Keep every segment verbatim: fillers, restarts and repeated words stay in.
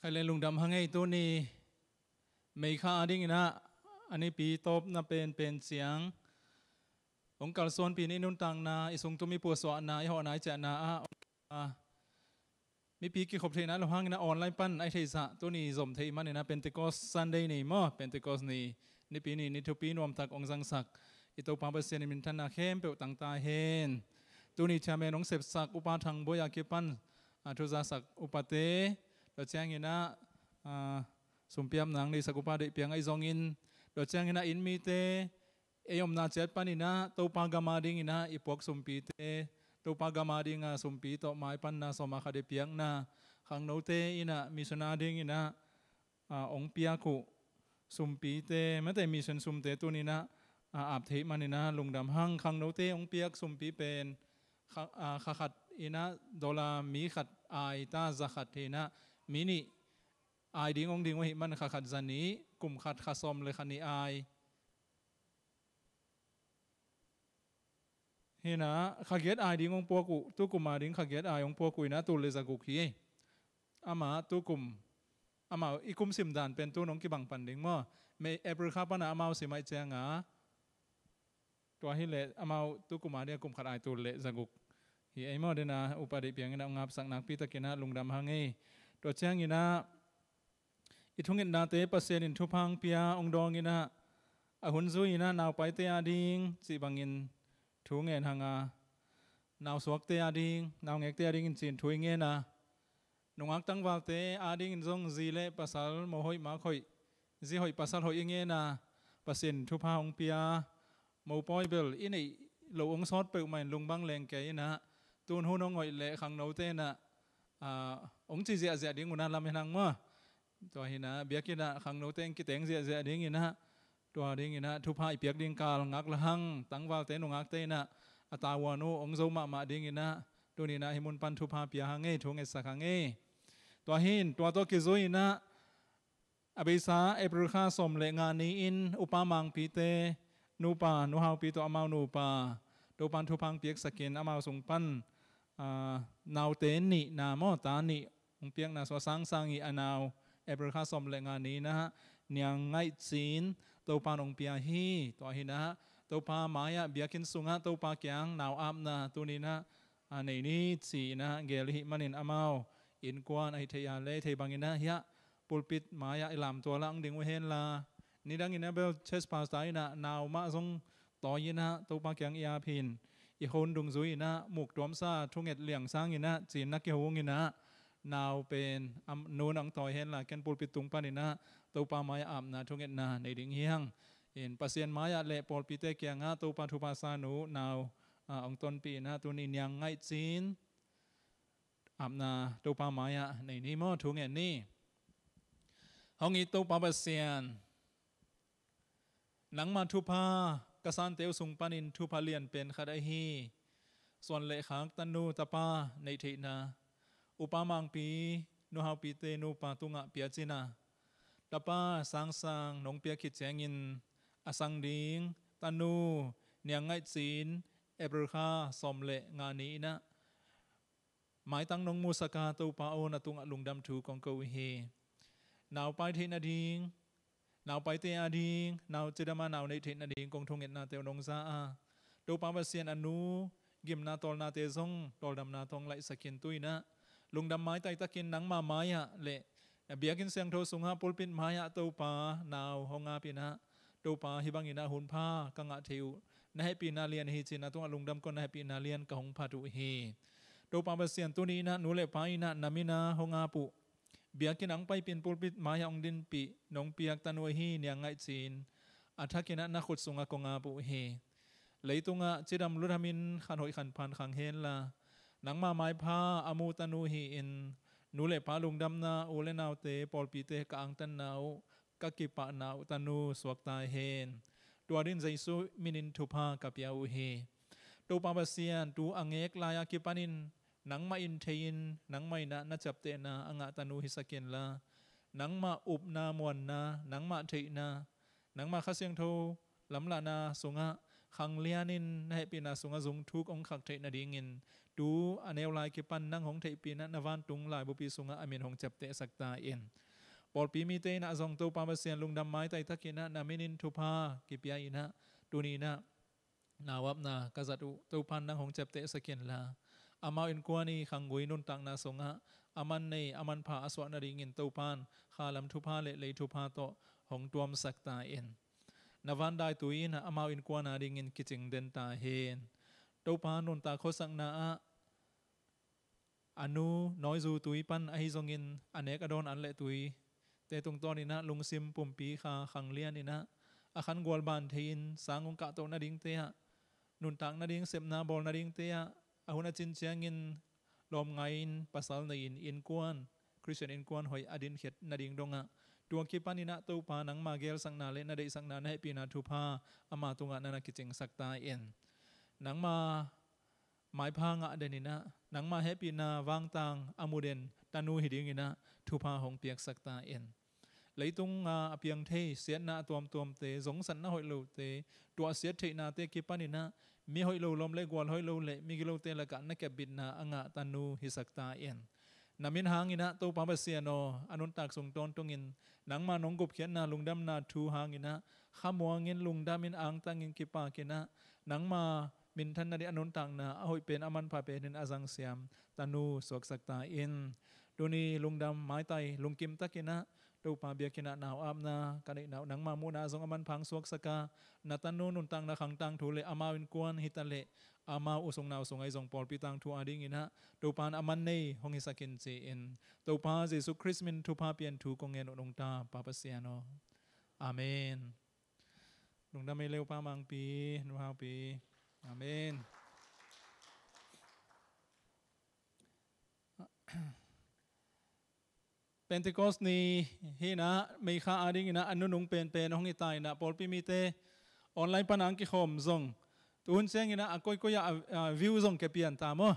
Khaile lungdam hang ei. Tuni May kha adingin ah a nipi tawpna penpen ciang hong kalsuanpi in i nuntakna, i sungtum i puahsuahna, i hawhna i ciahna ah mipi kikhop theihna lo hangin ah online pan a i theihsa tuni zom theih manin ah Pentecost Sunday ni maw, Pentecost ni, nipi ni, ni thupi nuamtak hong zangsak i Topa Pasian in minthanna khempeuh tangta hen. Tuni chairman hong sepsak Upa Thang Boih a kipan a thuzasak upate, tua ciangin ah a sumpiapna hong neisak Upa Deih Piang ahi zongin, tua ciangin ah inn mite, ei omna ciat panin ah Topa gam adingin ah i puak sumpite, Topa gam adinga sumpi tawh maipanna sawm a khat i piakna, khangnote in ah mission adingin ah a hong piak uh sumpite, mate mission sumte tuni in ah a ap theih manin ah lungdam hang. Khangnote hong piak sumpi pen kha, a, kha khat in ah dollar mi khat ai ta, za khat hi in ah mi nih ai ding hong ding uh ahih man kha khat za nih, kum khat kha sawm le kha nih ai hi in ah kha giat ai ding hong puak uh, tukum ading kha giat ai hong puak uh in ah tul le za guk hi. Amah tukum, amah i kum sim dan pen tu-in hong kibang pan ding maw. May, April kha pan ah amau sim ahih ciangin tua hi leh amau tukum ading a kum khat ai tul le za guk hi ei maw. Dena Upa Deih Piang in ah hong apsak nakpi takin ah lungdam hang ei. Tua ciangin ah i thungetnate Pasian in thupha hong pia hong dawng in ah, a hun zui in ah naupaite ading cih bangin thu ngen hang a, nausuakte ading, naungekte adingin ci-in thu i ngen a, nungak tangvalte adingin zong zi le pasal, mo hoih mak hoih, zi hoih pasal hoih i ngen a, Pasian in thupha hong pia, mopawi bel i neih loh hong sawt peuhmah in lungbang leng kei in ah, tu-in hun hong hoih leh khangnote in ah, a, hong ci ziahziah ding un ah lamen hang maw. Tua hi in ah biakinn ah khangnote hong kiteng ziahziah ding in ah, tua ding in ah thupha i piak ding kal ngak la hang. Tangvalte nungakte in ah a tavuan uh hong zo mahmah ding in ah tuni in ah hih mun pan thupha pia hang ei, thu ngetsak hang ei. Tua hi in tua tawh kizui in ah a beisa April kha sawm le nga ni-in Upa Mangpite nupa, Nu Haupi tawh amau nupa, Topan thupha hong piaksakin amau sung pan, a, naute nihna maw, ta nih hong piakna sung a sangsang hi a nau, April kha sawm le nga ni-in ah Niang Ngaih Cin Topan hong pia hi. Tua hi in ah Topa mai-ah biakinn sungah Topa kiang nau apna tuni in ah a nei ni ci-in ah gel i hih manin amau innkuan ahih theih a leh thei bangin ah hiah pulpit mai-ah i lamtual ah hong ding uh hen la, nidangin ah bel church pastor in ah nau mah zong tawi in ah Topa kiang i ap hi in, i khon dungzui in ah muktuamsa thunget liang sangin ah ci-in na kihong in ah nau pen a nu in ah hong tawi hen la, ken pulpit tung panin ah Topa mai-ah apna thungetna nei ding hi hang. In Pasian mai-ah le pawlpite kiangah Topa thupha san uh nau, a, hong tonpih in ah tuni Niang Ngaih Cin apna Topa mai-ah nei ni maw, thu ngen ni. Hong it Topa Pasian, nangma thupha ka sante uh sung panin thupha lian pen khat ahi suan le khak tanu tapa neih theihna, Upa Mangpi, Nu Haupite nupa tungah piacin a, tapa sangsang nong piak khit ciangin a sang ding tanu Niang Ngaih Cin April kha sawm le nga ni-in ah maitang nong musak a, Topa aw, na tungah lungdam thu kong ko uh hi. Nau pai theih nading, nau paite ading, nau cidam a nau neih theih nading kong thungetnate uh nong za a, Topa Pasian, a nu gimna tawlnate zong tawldamna tawh hong laihsak in tu-in ah lungdam maitai takin nangma mai-ah le na biakinn siangtho sungah pulpit mai-ah Topa nau hong ap in ah, Topa, hih bangin ah hunpha ka ngah thei uh na hehpihna lian hi ci-in na tungah lungdam kong, na hehpihna lian ka hong phat uh hi. Topa Pasian, tuni in ah nu le pa in ah na min a hong ap uh, biakinn ah hong paipih in pulpit mai-ah hong dinpih nong piak tanu ahi Niang Ngaih Cin a thakin ah na khut sungah kong ap uh hi. Leitungah cidam ludam in khan hoih khan pha khang hen la, nangma maipha a mu tanu hi-in nu le pa lungdamna, u le naute, pawlpite ka angtanna uh, ka kipahna uh tanu suakta hen. Tua dingin Jesu minin thupha ka pia uh hi. Topa Pasian, tu a ngek lai-a kipanin nangmah in thei-in, nangmah in ah na ciaptehna a ngah tanu hisak in la, nangmah upna muanna, nangmah theihna, nangmah Kha Siangtho lamlahna sungah khanglianin na hehpihna sungah zungthuk hong khak theih nadingin tu a neu lai kipan nang hong theihpih inah na vantung laibupi sungah a min hong ciaptehsak ta in. Pawlpi mite inah zong Topa Pasian lungdam maitai takinah na minin thupha kipia inah tuni inah nauapna ka zat uh Topan nang hong ciaptehsak inla, amau innkuan i khanggui nuntakna sungah a man nei a manpha a suah nadingin Topan khalam thupha le lei thupha tawh hong tuamsak ta in. Na vandaitui inah amau innkuan adingin kicing den ta hen. Topa nuntak khuasakna ah a nu nawizu tui pan ahi zongin a nek a dawn an le tui te tungtawn inah lungsim pumpi kha khanglian inah a khan gualban thei-in sang hong kahtoh nadingte ah, nuntak nading sepna bawl nadingte ah a hun a cin ciangin lawmngai-in pasal nei-in innkuan, Khristian innkuan hoih a dinkhiat nading dongah tua kipan inah Topa nangma gelsakna le na deihsakna na hehpihna thupha ama tungah na na kicingsak ta in. Nangma maipha ngah den inah nangma hehpihna vangtang a mu den tanu hi ding inah thupha hong piaksak ta in. Leitung a piang thei siatna a tuamtuamte, zongsatna hoih lote, tuahsiat theihnate kipan inah mi hoih lo lawm le gual hoih lo le migilote lakah na kepbitna a ngah tanu hisak ta in. Na min hang inah Topa Pasian aw, a nuntak sung tawntungin nangma nong gupkhiatna lungdamna thu hang inah khamuangin lungdamin angtangin kipak inah nangma minthan nading a nuntakna a hoih pen a manpha penin a zangsiam tanu suaksak ta in. Tuni lungdam maitai lungkim takinah Topa biakinn ah nau apna ka neihna uh nangma muhna ah zong a manpha hong suaksak a, na tanu nuntakna khang tangthu le amau innkuan hi ta leh amau u sung nau sung ahi zong pawlpi tangthu ading inah Topa in a man nei hong hisak in ci-in Topa Jesu Khrist min thupha pian thu kong ngen uh nungta Pa Pasian aw. Amen. Lungdam ei leupa mangpi nuhaupi. Amen. Pentecost ni hi inah meikha ading inah a nunung penpen hong hi ta inah pawlpi mite online pan ang kikhawm zong tuhun ciang inah a koikoi ah a, a view zong kepian ta maw?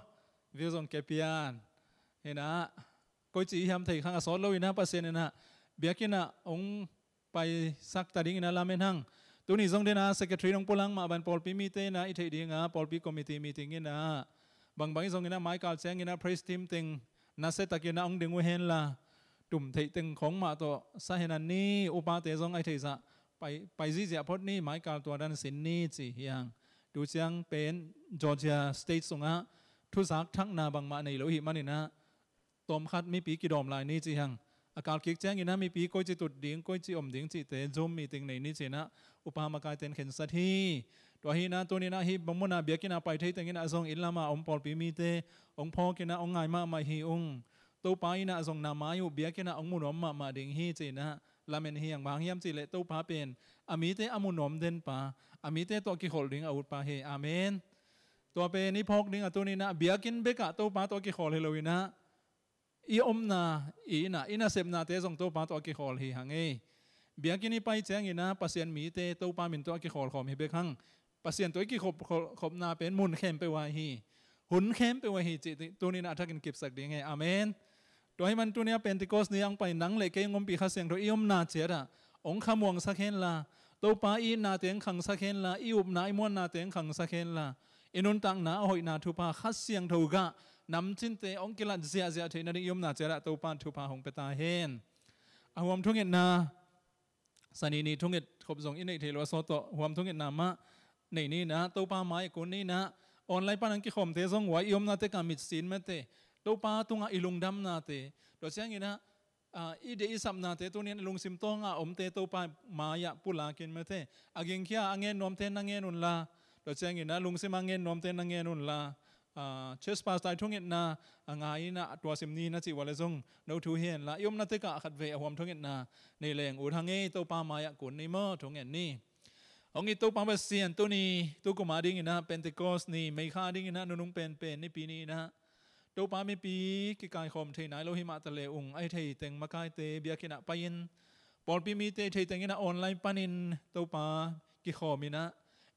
View zong kepian. Inah koici hiam thei khang a sawt lo inah Pasian inah biakinn ah hong paisak ta ding inah lamen hang. Tuni zong dena secretary nong pulang mah ban pawlpi mite inah i theih dinga pawlpi committee meeting inah bangbang i zong inah maikal ciang inah praise team teng nasia tak inah hong ding uh henla tum theih teng khawng mah tawh sa hen an ni, upate zong ai theihzah pai, pai zihziah phot ni, maikal tua dan sin ni ci hiang. Tu ciang pen Georgia State sungah thuzak thakna bangmah nei lo hi man inah tawmkhat mipi kidawm lai ni ci hang. A kalkik ciang inah mipi koici tut ding koici om ding cihte Zoom meeting nei ni ci inah upa makaiten khensat hi. Tua hi inah tuni inah hih bang munah biakinn ah pai thei teng inah zong inn lamah om pawlpi mite hong phawk inah hong ngai mahmah hi ung. Topa inah zong na mai uh biakinn ah hong mu nuam mahmah ding hi ci inah lamen hi hang. Bang hang hiam cih leh Topa pen a mite a mu nuam den pa, a mite tawh kikholh ding a ut pa hi. Amen. Tua pen i phawk ding a tuni inah biakinn bekah Topa tawh kikholh hi lo inah i omna, i inn ah i nasepnate zong Topa tawh a kikhawl hi hang ei. Biakinn i pai ciang inah Pasian mite Topa min tawh a kikhawl khawm hi bek hang. Pasian tawh i kikhop, khop, khopna pen mun khempeuh ah hi. Hun khempeuh ah hi cih tuni inah a thakin kipsak ding hi. Amen. Tua hi man tuni a Pentecost ni ang pai nang le kei hong ompih Kha Siangtho i omna ciat ah hong khamuangsak henla, Topa i itnate hong khangsak henla, i upna i muannate hong khangsak henla, i nuntakna a hoihna thupha Kha Siangtho gah namcinte hong kilat ziahziah theih nading i omna ciat ah Topa in thupha hong pia ta hen. A huam thungetna, Sani ni thunget khop zong i neih theih lo a sawt tawh huam thungetna mah nei ni inah Topa mai ah kun ni inah online pan ang kikhawmte zong huai i omna tekah mitsin mate Topa tungah i lungdamnate tua ciang inah a, i deih i sapnate tuni in lungsim tawngah a omte Topa mai-ah pulakin mate. A gingkhia a ngen nuamte na ngen unla, tua ciangin a lungsim a ngen nuamte na ngen unla, a, church pastor i thungetna a ngai in a tua sim ni na cih uale zong no thu hi henla, i omna tekah khatvei a huam thungetna nei leng ut hang ei. Topa mai-ah kun ni maw, thungen ni. Hong it Topa Pasian, tuni tukum a dingin ah Pentecost ni, meikha dingin ah nunung penpen nipi ni-in ah Topa mipi kikaikhawm thei nai lo hi mah ta le ung, ahi thei teng makaite biakinn ah pai-in, pawlpi mite ahi thei tengin ah online panin Topa kikhawm in ah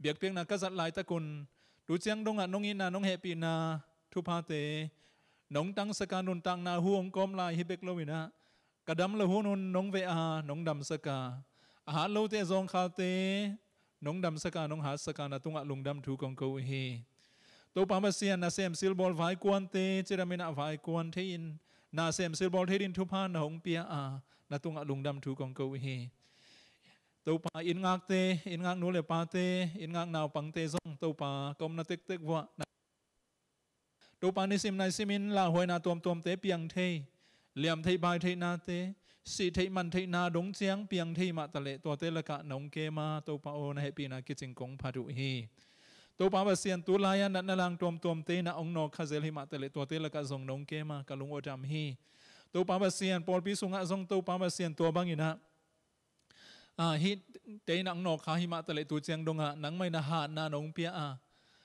biakpiakna ka zat laitakun, tu ciang dongah nong itna nong hehpihna thuphate nong tangsak a, nuntakna hu hong kawm lai hi bek lo-in ah ka dam loh hunun nong veh a, nong damsak a, a hat lote, a zawngkhalte nong damsak a, nong hatsak a, na tungah lungdam thu kong ko uh hi. Topa Pasian, nasem silbawl vaikuante cidam in ah vaikuan thei in, nasem silbawl thei ding thupha na hong pia a, na tungah lungdam thu kong ko uh hi. Topa, inn ngakte, inn ngak nu le pate, inn ngak naupangte zong Topa, ka omna tektek vuah na Topa, nisim naisim in lauhuaina tuamtuamte piang thei, liam theih bai theihnate, sih theih man theihna dong ciang piang thei mah taleh tuate lakah nong kem a, Topa aw, na hehpihna kicing kong phat uh hi. Topa Pasian, tulai-ah natna lang tuamtuamte in ah hong nawk kha zel hi mah taleh tuate lakah zong nong kem a, ka lung uh a dam hi. Topa Pasian, pawlpi sungah zong Topa Pasian, tua bangin ah, a, hihte in ah hong nawk kha hi mah taleh tu ciang dongah nangmah in ah hatna nong pia a,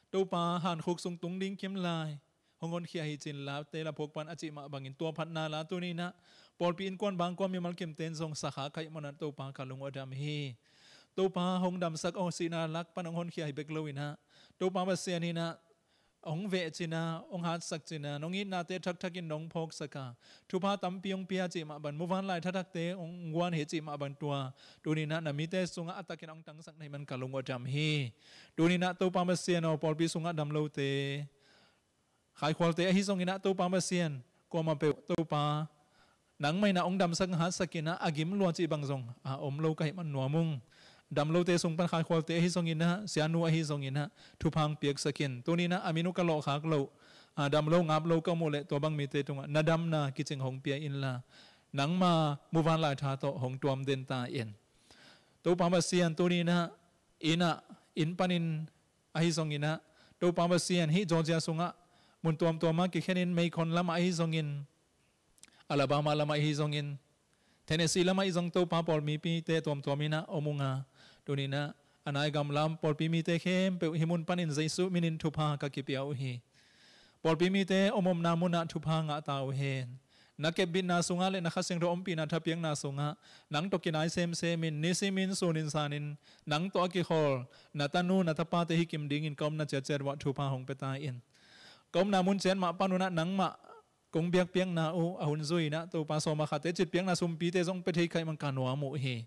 Topa, hankhuk sung tung ding kim lai hong honkhia hi cin, Late La Phuak pan a cih mah bangin tua phatna la tuni in ah pawlpi innkuan bangkuan mimal kimte in zong sa kha ka hih manin ah Topa, ka lung uh a dam hi. Topa, hong damsak aw, sihna lak pan hong honkhia hi bek lo in ah, Topa Pasian in ah hong veh cin a, hong hatsak cin a, nong itnate thakthak in nong phawksak a, thupha tampi hong pia cih mah bang, muvanlai thathakte hong guan hi cih mah bang, tua tuni in ah na mite sungah a takin hong tangsak na hih man ka lung uh a dam hi. Tuni in ah Topa Pasian aw, pawlpi sungah dam lote, khaikhualte ahi zongin ah Topa Pasian, kuamah peuh Topa, nangmah in ah hong damsak hatsak in ah a gim lua cih bang zong a om lo ka hih man nuam ung. Dam lote sung pan khaikhualte ahi zongin ah, sianu ahi zongin ah, thupha hong piaksak in. Tuni in ah a min uh ka lawhkhak loh, a, dam lo ngap lo ka muh leh tua bang mite tungah na damna kicing hong pia inla, nangma muvanlai tha tawh hong tuam den ta in. Topa Pasian, tuni in ah, inn ah, inn panin ahi zongin ah, Topa Pasian, hih Georgia sungah mun tuamtuam ah kikhenin, Macon lamah ahi zongin, Alabama lamah ahi zongin, Tennessee lamah ahi zong Topa, pawlpi mite tuamtuam in ah om ung a, tuni in ah a nai gam lam pawlpi mite khempeuh hih mun panin Jesuh minin thupha ka kipia uh hi. Pawlpi mite om omna munah thupha ngah ta uh hen. Na kepbitna sungah le na Kha Siangtho ompihna thapiakna sungah nang tawh kinai semsem in, nisimin, sunin sanin nang tawh a kikhawl na tanu na tapate hih kim dingin ka omna ciatciat uah thupha hong pia ta in. Ka omna mun ciat mah pan un ah nangmah kong biakpiakna uh a hun zui in ah, Topa, sawm a khat te cit piakna sumpite zong pia thei ka hih man ka nuam uh hi.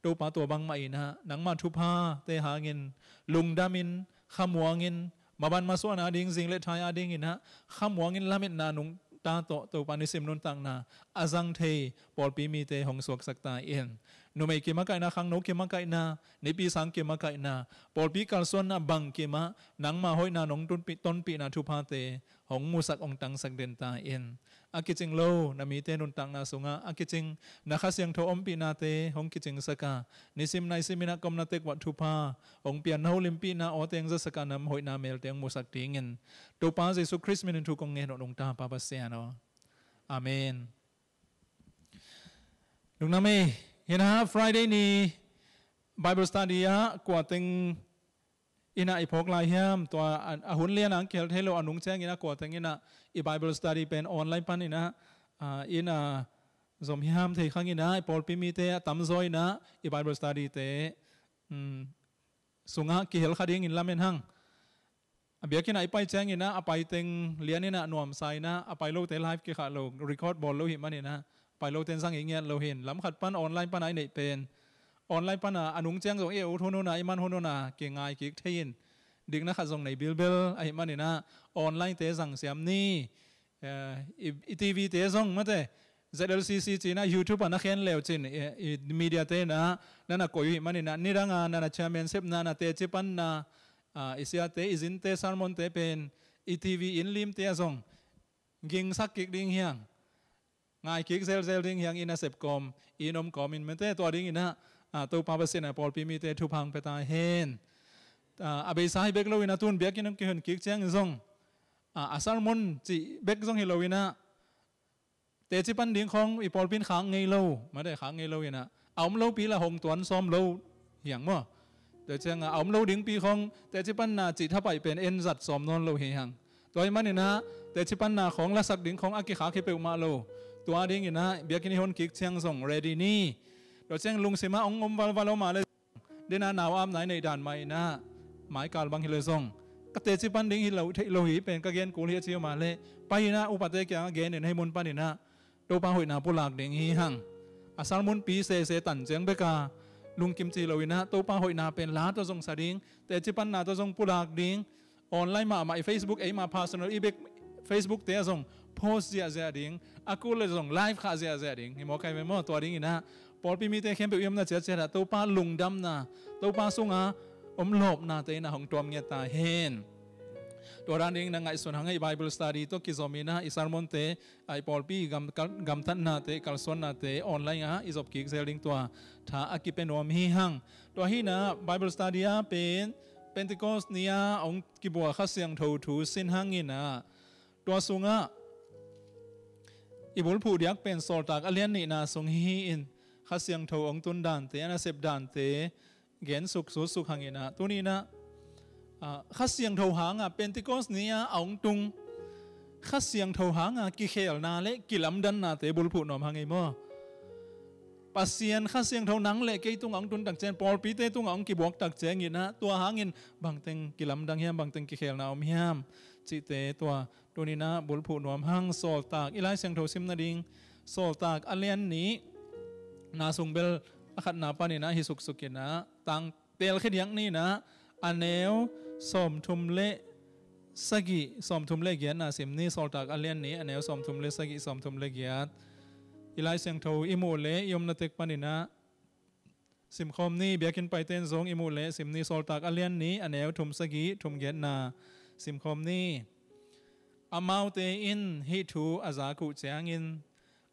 Topa, tua bangmah in ah nangma thuphate hangin lungdamin, khamuangin, maban masuahna ding, zing le thai adingin ah khamuangin lametna nungta tawh, Topa, nisim nuntakna a zang thei pawlpi mite hong suaksak ta in. Numei kimakaihna, khangno kimakaihna, nipi sang kimakaihna, pawlpi kalsuanna bang kimah nangma hoihna nong tonpih, tonpihna thuphate hong musak, hong tangsak den ta in. A kicing lo na mite nuntakna sungah a kicing na Kha Siangtho ompihnate hong kicingsak a, nisim naisim in ah ka omna tek uah thupha hong pia, na holimpihna awteng zasak a, na hoihna melte hong musak dingin Topa Jesuh Khrist minin thu kong ngen uh, nungta Pa Pasian aw. Amen. Nungta mei, hi na, Friday ni Bible study ah kua teng in ah i phawk lai hiam? Tua a, a hun lian ah hong kihel thei lo, a nung ciangin ah kua teng in ah i Bible study pen online panin ah, a, in ah zom hiam thei khang in ah, i pawlpi mite a tamzaw in ah i Bible study te, um, sungah kihel kha dingin lamen hang. A biakinn ah i pai ciangin ah a pai teng lian in ah nuamsa in ah, a pai lote live kikhah lo, record bawl lo hih manin ah, a pai lote in zang i ngiat lo hi in. Lam khat pan online pan a i neih pen, online pan a, a nung ciang zong i et hun hun a, i man hun hun a kingai kik thei in, dikna khat zong nei bilbel ahih manin ah, online te zang siam ni. Eh, i, i T V te zong mate, Z L C C ci in ah YouTube ah na khen le uh cin, i, i media te in ah na na koih uh hih manin ah, nidang a na na chairman sepna, na teci panna, a, i siate, i zinte sermon te pen i T V inn limte ah zong gingsak kik ding hi hang, ngai kik zelzel ding hi hang, i nasep kawm, i inn om kawmin mate. Tua dingin ah, a, Topa Pasian in ah pawlpi mite thupha hong pia ta hen. A, a beisa hi bek lo in ah, tun biakinn hong kihon kik ciangin zong, a, a sermon cih bek zong hi lo in ah, teci pan ding khawng i pawlpi in khak ngei lo, mate, khak ngei lo in ah, a om lopi la hong tuan sawm lo hi hang maw. Tua ciang a, a om lo dingpi khawng teci panna cih thapaih pen en zat sawm nawn lo hi hang. Tua ahih manin ah teci panna khawng lasak ding khawng a kikhak hi peuhmah lo. Tua dingin ah biakinn i hon kik ciang zong ready ni. Tua ciang lungsim ah hong om valval om a le, den a nau apna i neih dan mah in ah, maikal bang hi le zong, ka teci pan ding hi lo, theih lo hi pen ka gen kul hi a ci uh mah leh, pai in ah upate kiangah gen in, hih mun panin ah Topa hoihna pulak ding hi hang. A sermon pi sese tan ciang bek a, lungkim ci lo in ah, Topa hoihna pen la tawh zong sa ding, teci panna tawh zong pulak ding, online mahmah i Facebook, eima personal i bek Facebook te ah zong post ziahziah ding, a kul le zong live khah ziahziah ding hi maw, kai ve maw? Tua ding in ah pawlpi mite khempeuh i omna ciatciat ah Topa lungdamna, Topa sunga om lawpnate in ah hong tuam ngiat ta hen. Tua dan ding in ah ngaihsun hang ei, Bible study tawh kizom in ah i sermon te, a i pawlpi gam, kal-, gamtatnate, kalsuannate online ah i zop kik zel ding tua tha a kipia nuam hi hang. Tua hi in ah Bible study ah pen Pentecost ni-a hong kibua Kha Siangtho thu sin hang in ah, tua sungah i bulphuh diak pen Sawltak a lian nihna sung hi in, Kha Siangtho hong tun dante, a nasep dante gen suk, sut suk hang in ah, tuni in ah, ah, Kha Siangtho hanga Pentecost ni-a a hong tung Kha Siangtho hanga kikhelna le kilamdannate bulphuh nuam hang ei maw? Pasian Kha Siangtho nang le kei tungah hong tun tak ciang, pawlpite tungah hong kibuak tak ciangin ah, tua hangin bangteng kilamdang hiam, bangteng kikhelna om hiam cihte tua tuni in ah bulphuh nuam hang. Sawltak, i Lai Siangtho sim nading, Sawltak a lian nih na sung bel a khatna panin ah hi suksuk in ah, tang telkhia diak ni in ah, a neu sawmthum le sagih, sawmthum le giatna sim ni. Sawltak a lian nih, a neu sawmthum le sagih, sawmthum le giat. I Lai Siangtho i muh le i omna tek panin ah simkhawm ni. Biakinn paite in zong i muh le sim ni. Sawltak a lian nih, a neu thum sagih, thum giatna simkhawm ni. Amaute in hih thu a zak uh ciangin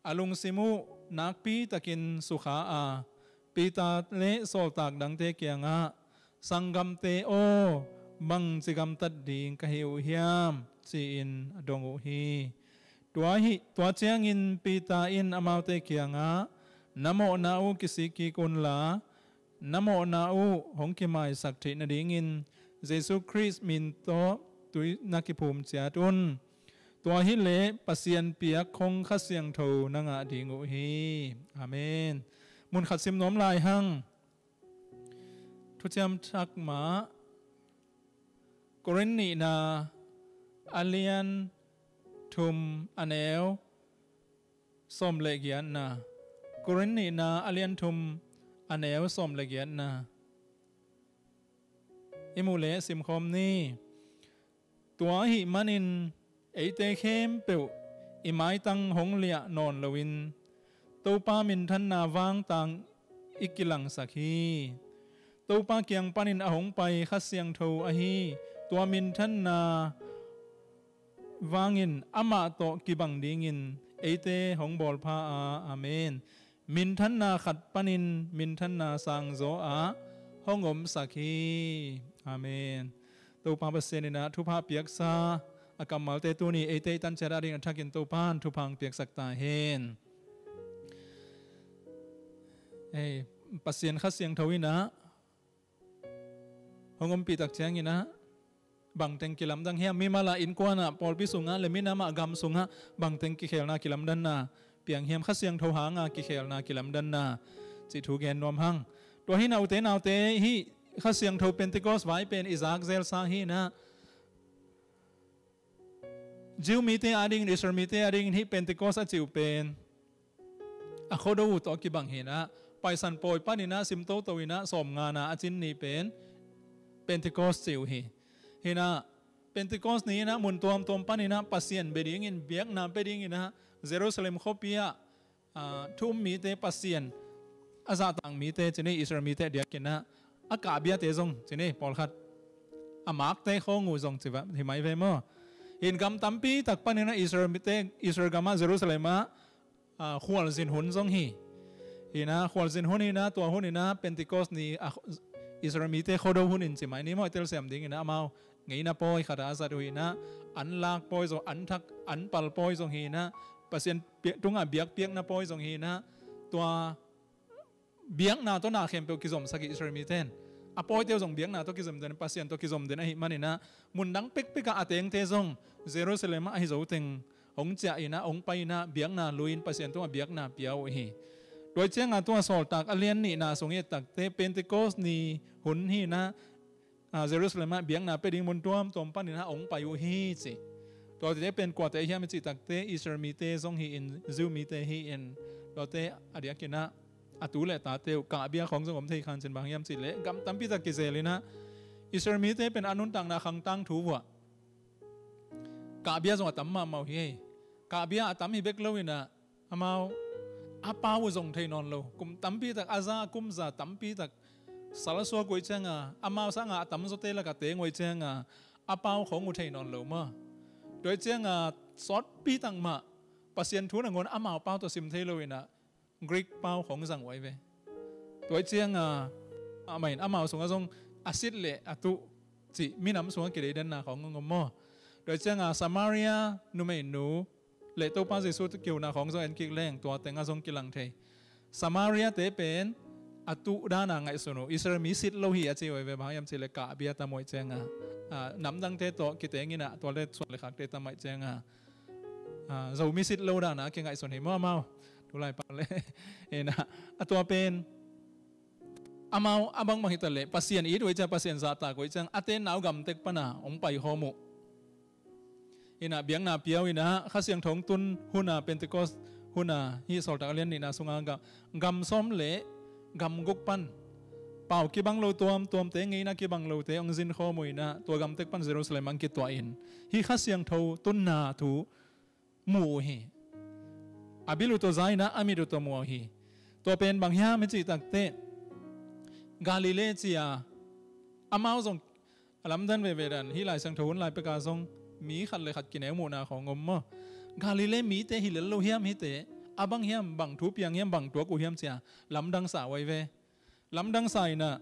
a lungsim uh nakpitakin sukha a, Peter le sawltak dangte kiangah, "Sanggamte aw, bangci gamtat ding ka hi uh hiam?" ci-in a dong uh hi. Tua hi, tua ciangin Peter in amaute kiangah, "Na mawhna uh kisik kik unla, na mawhna uh hong kimaisak theih nadingin Jesu Khrist min tawh tui na kiphum ciat un. Tua hileh Pasian piak khong Kha Siangtho na ngah ding uh hi." Amen. Mun khat sim nuam lai hang. Thuciam Thak mah Korin nihna a lian thum, a neu sawm le giatna. Korin nihna a lian thum, a neu sawm le giatna i muh le simkhawm ni. Tua ahih manin eite khempeuh i maitang hong liah nawn loin Topa minthanna vangtang i kilangsak hi. Topa kiang panin a hong pai Kha Siangtho ahi tua minthanna vangin amah tawh kibang dingin eite hong bawlpha a. Amen. Minthanna khat panin minthanna sangzaw ah hong omsak hi. Amen. Topa Pasian in ah thupha piaksa a kammalte tuni eite i tan ciat a ding a thakin Topa in thupha hong piaksak ta hen. Ei, Pasian Kha Siangtho in ah hong ompih tak ciangin ah bangteng kilamdang hiam? Mimal ah, innkuan ah, pawlpi sungah le minam ah, gam sungah bangteng kikhelna kilamdanna piang hiam? Kha Siangtho hanga kikhelna kilamdanna cih thu gen nuam hang. Tua hi in ah, ute naute, hih Kha Siangtho Pentecost vai pen i zak zelsa hi in ah, Jew mite adingin, Israel mite adingin hih Pentecost a cih uh pen a Khuado uh tawh kibang hi in ah, Paisan pawi panin ah sim toto in ah sawmngana a cin ni pen Pentecost cih uh hi. Hi in ah, Pentecost ni in ah mun tuamtuam panin ah Pasian bia dingin, biakna pia dingin ah Jerusalem khuapi ah, ah, thu um mite, Pasian a zahtak mite ci ni, Israel mite diakin ah a kahbiate zong ci ni, pawlkhat a makte khawng uh zong ci va hi mai ve maw? Hi in gam tampi tak panin ah Israel mite, Israel gam ah, Jerusalem ah, ah, khualzin hun zong hi. Hi in ah khualzin hun hi in ah, tua hun in ah Pentecost ni, ah, Israel mite Khuado hun in ci mai ni maw, i telsiam dingin ah, amau ngeina pawi khat a zat uh hi in ah, an lak pawi zong, an thak, an pal pawi zong hi in ah, Pasian piak, tungah biakpiakna pawi zong hi in ah, tua biakna tawh na khempeuh kizomsak hi Israel mite in. A pawite uh zong biakna tawh kizom den, Pasian tawh kizom den ahih manin ah, mundang pekpek ah a tengte zong Jerusalem ah ahi zoteng hong ciah in ah, hong pai in ah, biakna lui-in Pasian tungah biakna pia uh hi. Tua ciangah tua Sawltak a lian nihna sung i et takte Pentecost ni hun hi in ah, ah, Jerusalem ah biakna pia ding mun tuamtuam panin ah hong pai uh hi ci. Tuate pen kuate hiam i cih takte Israel mite zong hi-in, Jew mite hi-in, tuate a diakin ah a tu le a tate uh kahbia khawng zong om thei khan cin, bang hiam cih leh gam tampi tak kizel inah Israel mite pen a nuntakna khang tangthu uh ah kahbia zong a tam mahmah uh hi. Kahbia a tam hi bek lo inah amau a pau uh zong thei nawn lo. Kum tampi tak, a za, kum za tampi tak salsuak uh ih cianga amau sanga a tamzawte lakah teng uh ih cianga a pau khawng uh thei nawn lo maw? Tua ih cianga sawtpi tak mah Pasian thu nangawn amau pau tawh sim thei lo inah Greek pau khawng zang uh ahi ve. Tua ih cianga amah in amau sungah zong a sit le a tuh cih minam sungah kideidanna khawng hong om maw? Tua ih cianga Samaria numeinu le Topa Jesu kihona khawng zong en kik leng tua tengah zong kilang thei. Samaria-te pen a tuh dana ngaihsun uh, Israel mi sit lo hi a ci uh ahi ve, bang hiam cih leh kahbia tam uh ih cianga, ah, namdangte tawh kiteng inah tua le suan le khakte tam uh ih cianga, ah, Zomi sit lo dana a kingaihsun hi maw amau? Tulai pa le inah a tua pen amau a bangbang hi ta leh Pasian it uh ih ciang, Pasian zahtak uh ih ciang a tenna uh gamtek pana hong paikhawm uh. Inah biakna piau inah Kha Siangtho hong tun huna, Pentecost huna, hih Sawltak a lian nihna sunga gam, gam sawm le gam guk pan pau kibang lo tuamtuamte, ngeina kibang lote hong zinkhawm uh inah tua gamtek pan Jerusalem ah hong kituah in hih Kha Siangtho tunna thu mu uh hi. A bil uh tawh za inah a mit uh tawh mu uh hi. Tua pen bang hiam i cih takteh Galilee ci-a amau zong a lamdang veve dan, hih Lai Siangtho hun lai peka zong mi khat le khat kineu muhna khawng om maw? Galilee mite hi lel lo hiam hihte? A bang hiam, bang thu piang hiam, bang tuak uh hiam ci-a lamdang sa uh ahi ve. Lamdang sa inah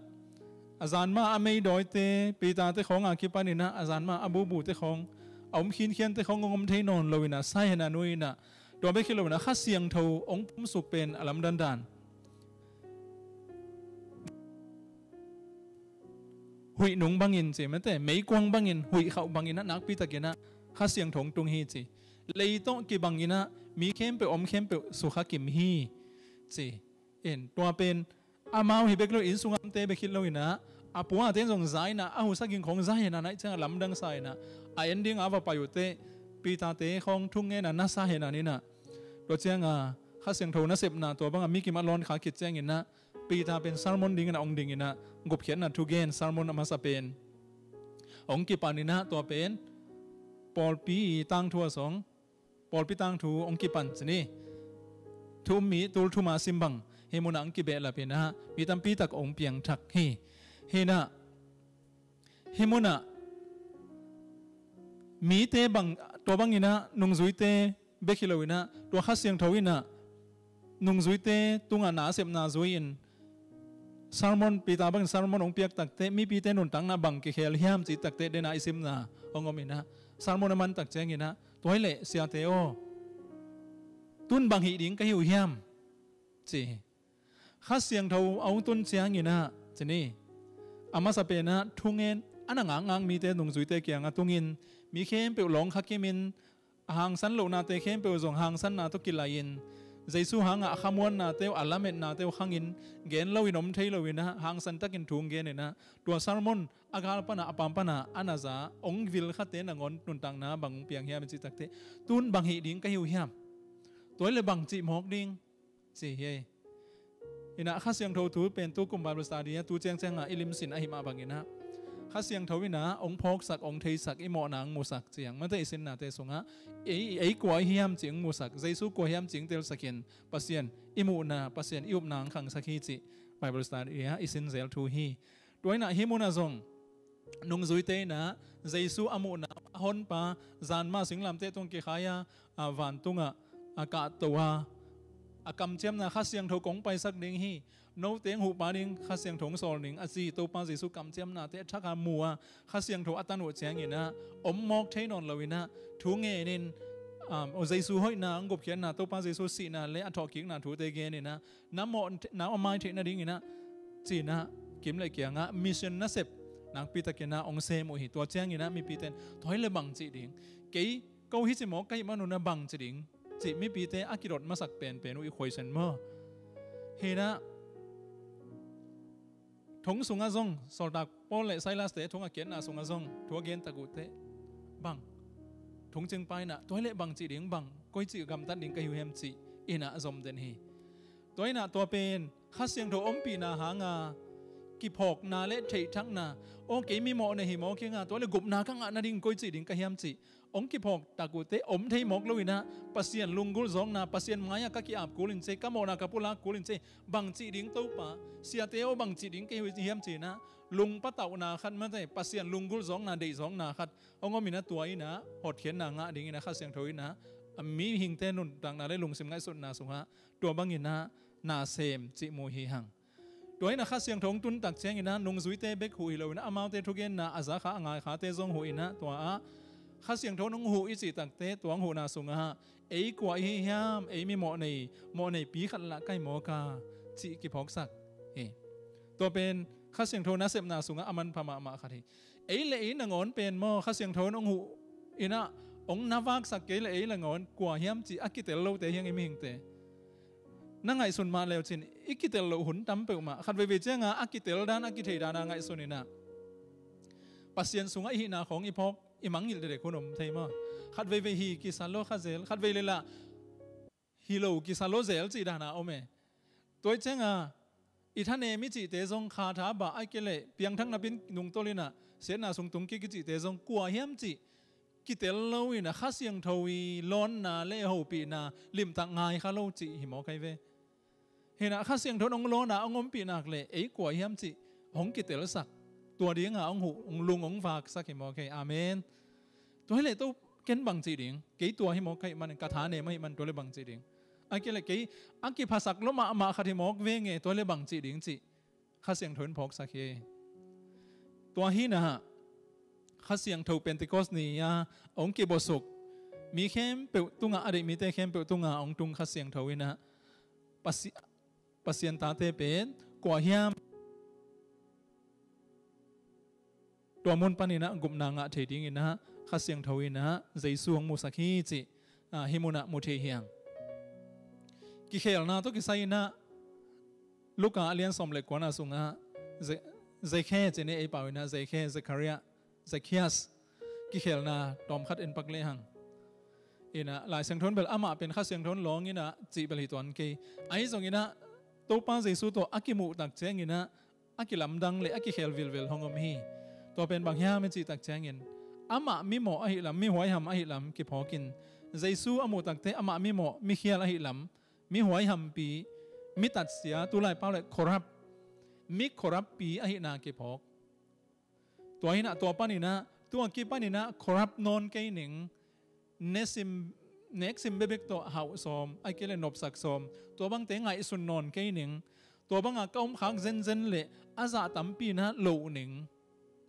a zan mah a meidawite, Peter-te khawng a kipan inah a zan mah a bubute khawng, a om khinkhiante khawng hong om thei nawn lo inah sa hen a nu inah, tua bek hi lo inah Kha Siangtho hong pumsuk pen a lamdang dan. Huih nung bangin ci mate, meikuang bangin, huih khauh bangin ah nakpi takin ah Kha Siangtho hong tung hi ci. Lei tawh kibangin ah mi khempeuh, om khempeuh sukha kim hi ci. In tua pen amau hi bek lo, inn sung a omte bek hi lo inah a puate in zong za inah a husa ging khawng za hen a, naih ciangah lamdang sa inah a en dinga a va pai uhteh Peter-te khawng thungen a na sa hen a inah. Tua cianga Kha Siangtho nasepna tua banga mi kim a lawn kha khit ciangin ah Peter pen sermon dingin a ong dingin ah gupkhiatna thugen, sermon a masa pen ong kipan inah tua pen pawlpi tangthu a song, pawlpi tangthu ong kipan ci ni. Thu um mi tul thum a sim bang hih munah ong kibehlap inah mi tampi tak ong piangthak hi. Hi inah hih munah mite bang, tua bang inah nungzuite bek hi lo inah tua Kha Siangtho inah nungzuite tungah nasepna zui-in sermon, Peter bangin sermon hong piak takteh mipite nuntakna bang kikhel hiam cih takteh dena i simna hong om inah sermon a man tak ciang inah tua hi leh siate aw, tun bang hih ding ka hi uh hiam ci hi. Kha Siangtho a hong tun ciang inah ci ni. A masa penah thungen a na ngakngak mite nungzuite kiangah tungin mi khempeuh lawng kha kimin a hangsan lohnate khempeuh zong hangsanna tawh kilai-in Jesu hangah a khamuannate uh, a lametnate uh khangin gen loin om thei lo inah hangsan takin thu hong gen inah tua sermon a gal panah, a paam panah a na za ong vil khate nangawn nuntakna bang hong piang hiam i cih takteh tun bang hih ding ka hi uh hiam? Tua hi leh bang cih mawk ding ci hi. Inah Kha Siangtho thu pen tu kum Bible study ah tu ciangciangah i limsin ahi mah bang inah Kha Siangtho inah ong phawksak, ong theisak, i mawhna ong musak ciang mate i sinnate sungah ei, ei kua i hiam cih ong musak, Jesu kua hiam cih ong telsakin Pasian i muhna, Pasian i upna ong khangsak hi cih Bible study ah i sin zel thu hi. Tua inah hih munah zong nungzuite inah Jesu a muhna, a honpa, zan mah singlamteh tung kikhai a, a vantungah a kahto a, a kamciamna Kha Siangtho kong paisak ding hi, note hong huhpa ding Kha Siangtho hong sawl ning a ci Topa Jesu kamciamnate a thak a mu a, Kha Siangtho a tan uh ciang inah om mawk thei nawn lo inah thu ngenin, um, Jesu hoihna, hong gupkhiatna, Topa Jesu sihna le a thawhkikna thute gen inah na mawh, na a mai theih nading inah ci inah kim le kiangah mission nasep nakpi takin ah ong sem uh hi. Tua ciang inah mipite in tua hi leh bang cih ding, kei ko hi ci mawk ka hih man un ah bang ci ding cih mipite a kidot masak penpen uh i khuaisen maw? Hi inah thong sungah zong Sawltak Paul le Silas-te thong a kiatna sungah zong thu a gen tak uhteh bang thong cingpa inah tua hi leh bang cih ding, bang koi cih gamtat ding ka hi uh hiam cih inah zom den hi. Tua inah tua pen Kha Siangtho ompihna hanga kiphawkna le theihthakna, aw kei mimawh nei hi mawk hi ing a, tua le gupna ka ngah nading koi cih ding ka hiam cih hong kiphawk tak uh teh om thei mawk lo in ah, Pasian lunggulh zawkna, Pasian mai-ah ka ki-ap kul in cei, ka mawhna ka pulak kul in cei, bang cih ding Topa, siate aw bang cih ding kei hiam ci in ah, lungpatauhna khat mate, Pasian lunggulh zawkna, deih zawkna khat hong om in ah, tua in ah hotkhiatna ngah ding in ah Kha Siangtho in ah a mihingte nuntakna le lungsim ngaihsutna sungah tua bang in ah nasem cih mu hi hang. Tua in ah Kha Siangtho hong tun tak ciangin ah nungzuite bek huh hi lo in ah, amaute thugenna a za kha a ngai khate zong huh in ah, tua ah Kha Siangtho in hong huh i cih tak teh, tua hong huhna sungah ei kua i hi hiam, ei mi mawh nei, mawh neipi khat lah ka hi mawk a cih kiphawksak hi. Tua pen Kha Siangtho nasepna sungah a manpha mahmah khat hi. Ei le ei nangawn pen maw, Kha Siangtho in hong huh in ah hong na vaksak kei le ei nangawn kua hiam cih a kitel lote hi hang i mihingte. Na ngaihsun mah leu cin i kitel loh hun tam peuhmah, khat veivei cianga a kitel dan, a kithei dan a ngaihsun in ah Pasian sungah i hihna khawng i phawk, i mangngilh dekdek hun om thei maw? Khat veivei hi kisa lo kha zel, khat vei le lah hi lo kisa lo zel cih dan a om e. Tua hi cianga i thanem i cihte zong kha tha bah, ahih kei leh piangthak napin nungtolh in ah siatna sung tung kik i cihte zong kua hiam cih kitel lo in ah Kha Siangtho i lawnna le hopihna limtak ngai kha lo cih hi mawk hi ve. Hi in ah Kha Siangtho in hong lawn a hong ompih nak leh ei kua hiam cih hong kitelsak, tua dinga hong huh, hong lung hong vaksak hi mawk hi. Amen. Tua hi leh to ken bang cih ding, kei tua hi mawk ka hih manin, ka thanem ahih manin tua le bang cih ding. Ahih kei leh kei a kiphasak lo mahmah khat hi mawk veng e, tua le bang cih ding cih Kha Siangtho in phawksak hi. Tua hi in ah Kha Siangtho Pentecost ni-a hong kibuasuk, mi khempeuh tungah, a deih mite khempeuh tungah hong tung Kha Siangtho in ah Pasi-, Pasian tate pen kua hiam, tua mun panin ah gupna ngah thei dingin ah Kha Siangtho in ah Jesu hong musak hi cih, ah, hih munah mu thei hi hang. Kikhelna tawh kisai in ah Luka a lian sawm le kuana sungah Ze-, Zekhe ci-in ei pau in ah, Zekhe, Zekhariah, Zacchaeus, kikhelna tawmkhat en pak lehang. In ah Lai Siangtho in bel amah pen Kha Siangtho in lawng in ah cih bel hi tuan kei. Ahi zongin ah Topa Jesu tawh a kimuh tak ciangin ah a kilamdang le a kikhel vilvel hong om hi. Tua pen bang hiam i cih tak ciangin, amah mimawh ahih lam, mihuaiham ahih lam kiphawkin, Jesu a muh tak teh amah mimawh, mikhial ahih lam, mihuaihampi, mitatsia, tulai pau le corrupt, mi corruptpi ahihna kiphawk. Tua hi in ah, tua panin ah, tua kipanin ah corrupt nawn kei ning, nesim, neksim bekbek tawh hauh sawm, ahih kei leh nopsak sawm, tua bangte ngaihsun nawn kei ning, tua banga ka omkhak zenzen leh a zah tampi in ah loh ning,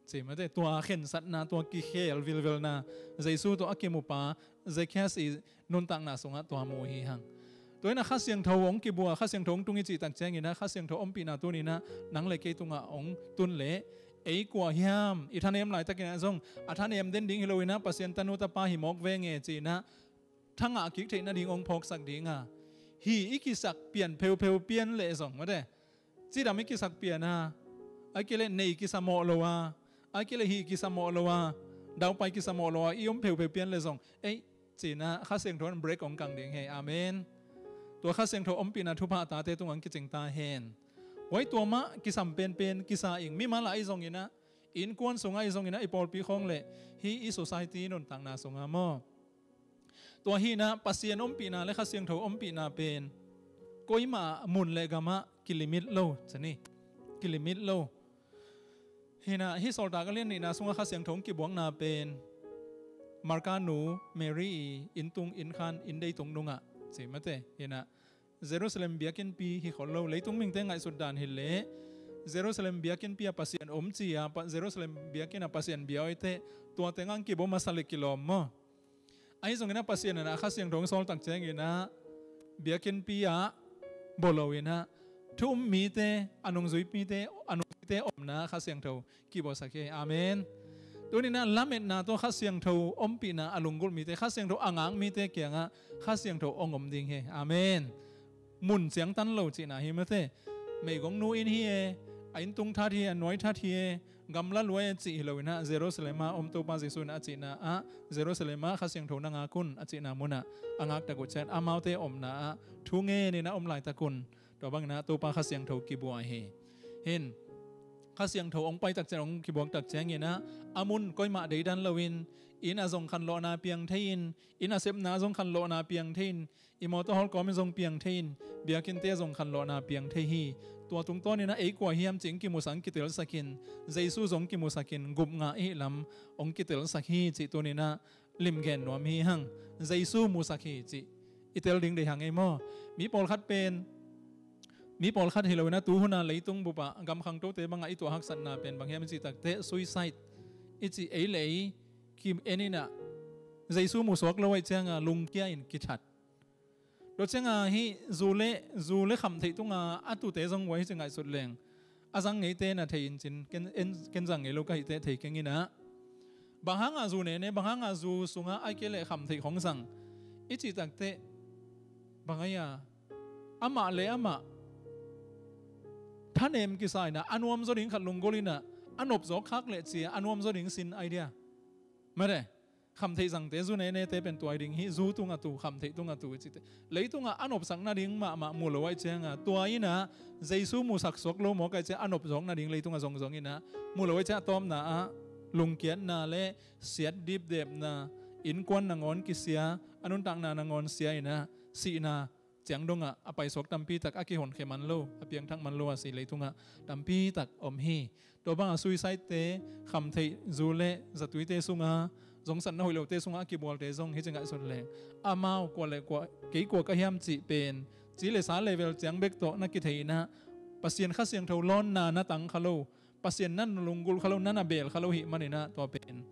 ci mate, tua khensatna, tua kikhel vilvelna, Jesu tawh a kimupa Zacchaeus i nuntakna sungah tua mu hi hang. Tua in ah Kha Siangtho hong kibua, Kha Siangtho hong tung i cih tak ciangin ah Kha Siangtho ompihna tuni in ah nang le kei tungah hong tun leh ei kua hiam, i thanem laitakin ah zong a thanem den ding hi lo in ah Pasian tanu tapa hi mawk veng e ci-in ah thangah kik theih nading hong phawksak ding a, hi i kisak pian pheupheu pian leh zong mate, cidam i kisak pian a, ahih kei leh nei kisa mawh lo a, ahih kei leh hi kisa mawh lo a, daupai kisa mawh lo a i om pheupheu pian leh zong, ei, ci-in ah Kha Siangtho in break hong kang ding hi. Amen. Tua Kha Siangtho ompihna thupha tate tungah hong kicing ta hen. Huai tua mah kisam penpen kisa ing, mimal ah ahi zongin ah, innkuan sungah ahi zongin ah, i pawlpi khawng leh hih i society nuntakna sungah maw. Tua hi in ah Pasian ompihna le Kha Siangtho ompihna pen koimah mun le gamah kilimit lo, ci ni. Kilimit lo. Hi in ah hih Sawltak a lian nihna sungah Kha Siangtho hong kibuakna pen Marka nu Mary i inntung, innkhan, inndeitung nungah, ci mate. Hi in ah Jerusalem biakinnpi hi khol lo, leitung mihingte ngaihsut dan hi leh Jerusalem biakinnpi ah Pasian om ci-a, Pa-, Jerusalem biakinn ah Pasian bia hoih teh, tua teng ah hong kibua masa leh kilawm maw. Ahi zongin ah Pasian in ah Kha Siangtho hong sawl tak ciangin ah biakinnpi ah bua lo in ah thu um mite, a nungzui mite, a nungzuite omna Kha Siangtho kibuaksak hi. Amen. Tuni in ah lametna tawh Kha Siangtho ompihna a lunggulh mite, Kha Siangtho a ngak mite kiangah Kha Siangtho hong om ding hi. Amen. Mun ciangtan lo cihna hi mate. Meigong nu inn hi e, a inntung that hi e, a nuai that hi e, gamla lua e cih hi lo in ah, Jerusalem ah om Topa Jesu in a cihna ah, Jerusalem ah Kha Siangtho na ngak un a cihna munah a ngaktak uh ciang, amaute omna ah thu ngen in a om laitak un, Tua bangin ah Topa Kha Siangtho kibuak hi. Hin Kha Siangtho hong pai takciang, hong kibuak takciangin ah a mun koimah deidan loin, inn ah zong khanlawhna piang thei-in, inn ah sepna zong khanlawhna piang thei-in, i mawtaw hawlkawm in zong piang thei-in, biakinnte zong khanlawhna piang thei hi. Tua tungtawnin ah ei kua hiam cih hong kimusak, hong kitelsak in, Jesu zong hong kimusak in, gupna i hih lam hong kitelsak hi cih tuni-in ah limgen nuam hi hang. Jesu musak hi cih i tel ding deih hang ei maw? Mi pawlkhat pen, mi pawlkhat hi loin ah tu hun ah leitung bup ah gam khangtote bangah i tuah haksatna pen bang hiam i cih takteh suicide i cih, ei le ei ki-en in ah Jesu musuak lo ahih ciangin lungkia in kithat. Tua ciangin hih zu le, zu le khamtheih tungah a tute zong uh ahi ci ngaihsut leng, a zang ngeite na thei in cin, ken, en, ken zang ngei lo ka hih teh thei keng in ah. Bang hangin zu nene, bang hangin zu sungah ahih kei leh khamtheih khong zang i cih takteh, bang ahi a, amah le amah thanem kisa in ah, a nuamzaw ding khat lunggulh in ah, a nopzawk khak leh ci-a a nuamzaw ding sin idea. Mate, khamtheih zangte, zu nenete pen tua hi ding hi, zu tungah tu, khamtheih tungah tu i cih teh. Leitungah a nopsak nading mahmah mu lo ahih ciangin, tua in ah Jesu musak suak lo mawk ahih ciangin a nopzawk nading leitungah zongzong in ah mu lo ahih ciangin a tawpna ah lungkiatna le siat dipdepna, innkuan nangawn kisia, a nuntakna nangawn sia in ah sihna ciang dongah a paisuak tampi tak, a kihonkhia man lo, a piangthak man lo a si leitungah tampi tak om hi. Tua bangah suicide-te, khamtheih, zu le zatuite sungah, zongsatna hoih lote sungah a kibualte zong hih ci ngaihsun leng, amau kua le kua, kei kua ka hiam cih pen, ci le sa level ciang bek tawh na kithei in ah, Pasian Kha Siangtho lawnna na tang kha lo, Pasian na lunggulh kha lo, na na bel kha lo ahih manin ah tua pen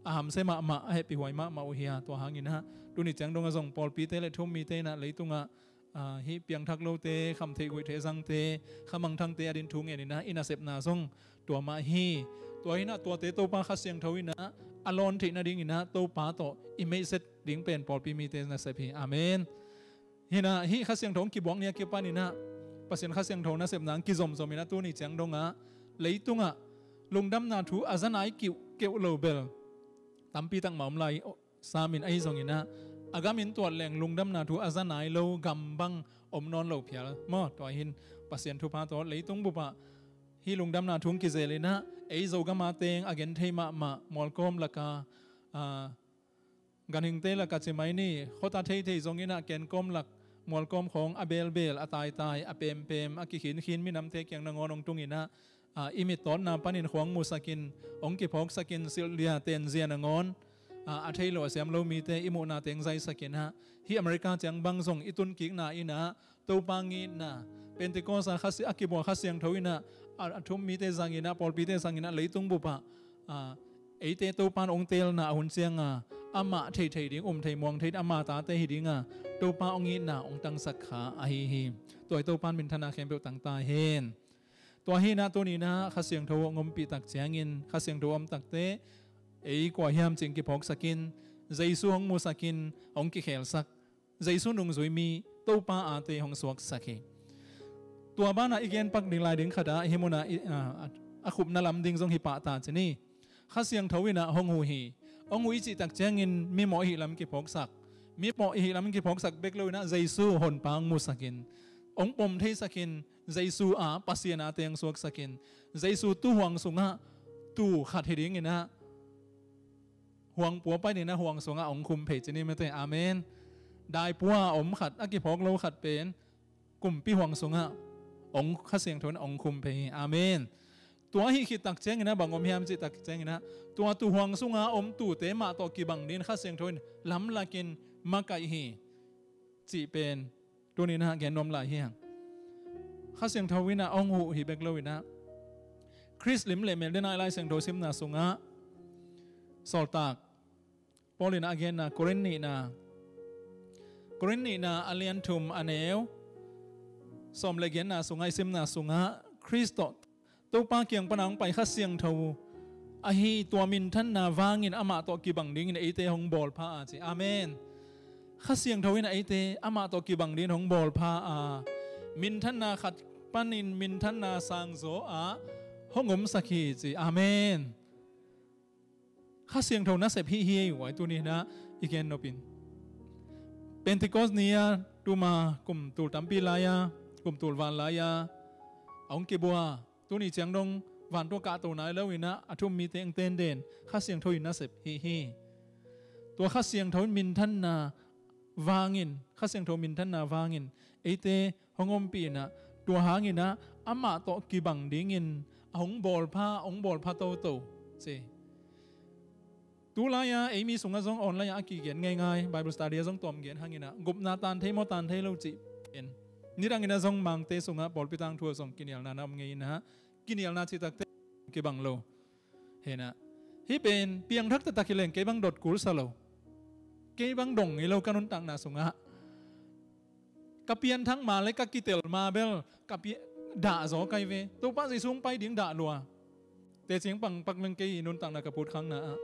a hamsia mahmah, a hehpihhuai mahmah uh hi a, tua hangin ah tuni ciang dongah zong pawlpite le thu-um mite in ah leitungah, ah, hih piangthak lote, khamtheih guihtheih zangte, kha mangthangte adingin thu ngen in ah i nasepna zong tua mah hi. Tua hi in ah tuate Topa Kha Siangtho in ah a lawn theih nadingin ah Topa tawh i meihset ding pen pawlpi mite nasep hi. Amen. Hi in ah hih Kha Siangtho hong kibuak ni a kipan in ah Pasian Kha Siangtho nasepna hong kizomzom in ah tuni ciang dongah leitungah lungdamna thu a za nai kiuhkeuh lo bel tampi tak mah om lai sam in, ahi zongin ah a gamin tuat leng lungdamna thu a za nai lo gam bang om nawn lo phial maw? Tua hi in Pasian thupha tawh leitung bup ah hih lungdamna thu hong kizel in ah ei Zogam a teng a genthei mahmah mualkawm laka, ah, ganhingte laka ci mai ni, khuata theithei zong in ah kenkawm lak, mualkawm khawng a belbel, a taitai, a pempem, a kikhinkhin minamte kiang nangawn hong tung in ah, ah, i mittawtna panin khuang musak in, hong kiphawksak in, silh dia, ten zia nangawn, ah, a thei lo, a siam lo mite i muhna teng zaisak in ah, hih America ciang bang zong i tunkikna in ah Topa ngitna, Pentecost a Kha Si-, a kibuak Kha Siangtho in ah, a, a thu-um mite zang in ah, pawlpite zang in ah, leitung bup ah, ah, eite Topa in hong teelna a hun ciangin amah theithei ding, um thei, muang thei, ama tate hi dingin Topa hong itna hong tangsak kha ahi hi. Tua hi Topa in minthanna khempeuh tang ta hen. Tua hi in ah tuni in ah Kha Siangtho hong ompih tak ciangin, Kha Siangtho om takteh ei kua hiam cih hong kiphawksak in, Jesu hong musak in, hong kikhelsak, Jesu nungzui mi, Topa ate hong suaksak hi. Tua banah i gen pak ding lai ding khat ah, hih munah i, a, a khupna lam ding zong hi pah ta ci ni. Kha Siangtho in ah hong huh hi. Hong huh i cih tak ciangin mimawh i hih lam kiphawksak, mimawh i hih lam kiphawksak bek lo in ah Jesu Honpa hong musak in, hong pom theisak in, Jesu a Pasian ate hong suaksak in, Jesu tuuhuang sungah tuu khat hi dingin ah, huangpu a pai in ah huang sungah hong khum phei ci ni mate. Amen. Daipua a om khat, a kiphawk lo khat pen kumpi huang sungah hong, Kha Siangtho in hong khum phei hi. Amen. Tua ahih khit tak ciangin ah bang om hiam cih tak ciangin ah, tua tuuhuang sunga om tuute mah tawh kibang dingin Kha Siangtho in lamlak in makaih hi cih pen tuni in ah gen nuam lai hi hang. Kha Siangtho in ah hong huh hi bek lo in ah, Khrist lim le mel dena i Lai Siangtho simna sungah, Sawltak Paul in ah a genna, Korin nihna, Korin nihna a lian thum, a neu sawm le giatna sungah i simna sungah, Khrist tawh Topa kiang pana hong pai Kha Siangtho ahi, tua minthanna vangin amah tawh kibang dingin eite hong bawlpha a ci. Amen. Kha Siangtho in ah eite amah tawh kibang dingin hong bawlpha a, minthanna khat panin minthanna sangzaw ah hong omsak hi ci. Amen. Kha Siangtho nasep hih hi ei uh a, tuni in ah i gen nop in. Pentecost ni-a tuma kum tul tampi lai-a kum tul van lai-a a hong kibua, tuni ciang dong vantung ah kahto nai lo in ah, a thu-um mite hong tenden Kha Siangtho in nasep hi hi. Tua Kha Siangtho in minthanna vangin, Kha Siangtho minthanna vangin eite hong ompih in ah, tua hangin ah amah tawh kibang dingin a hong bawlpha, hong bawlpha toto ci. Tulai-a ei mi sungah zong online-ah a kigen ngeingai, Bible study-ah zong tuam gen hangin ah, gupna tan thei maw, tan thei lo cih pen, nidangin ah zong Mangte sungah pawlpi tangthu ah zong kinialna na om ngei in ah, kinialna cih takte kibang lo. Hi in ah, hih pen piangthak taktak hi leng kei bang dot kul sa lo. Kei bang dong ngei lo ka nuntakna sungah. Ka pianthak ma le ka kitel ma bel ka pi-, dah zaw kai ve. Topa Jesu hong pai ding dah lua. Teci pang pak leng kei nuntakna ka put khangna ah,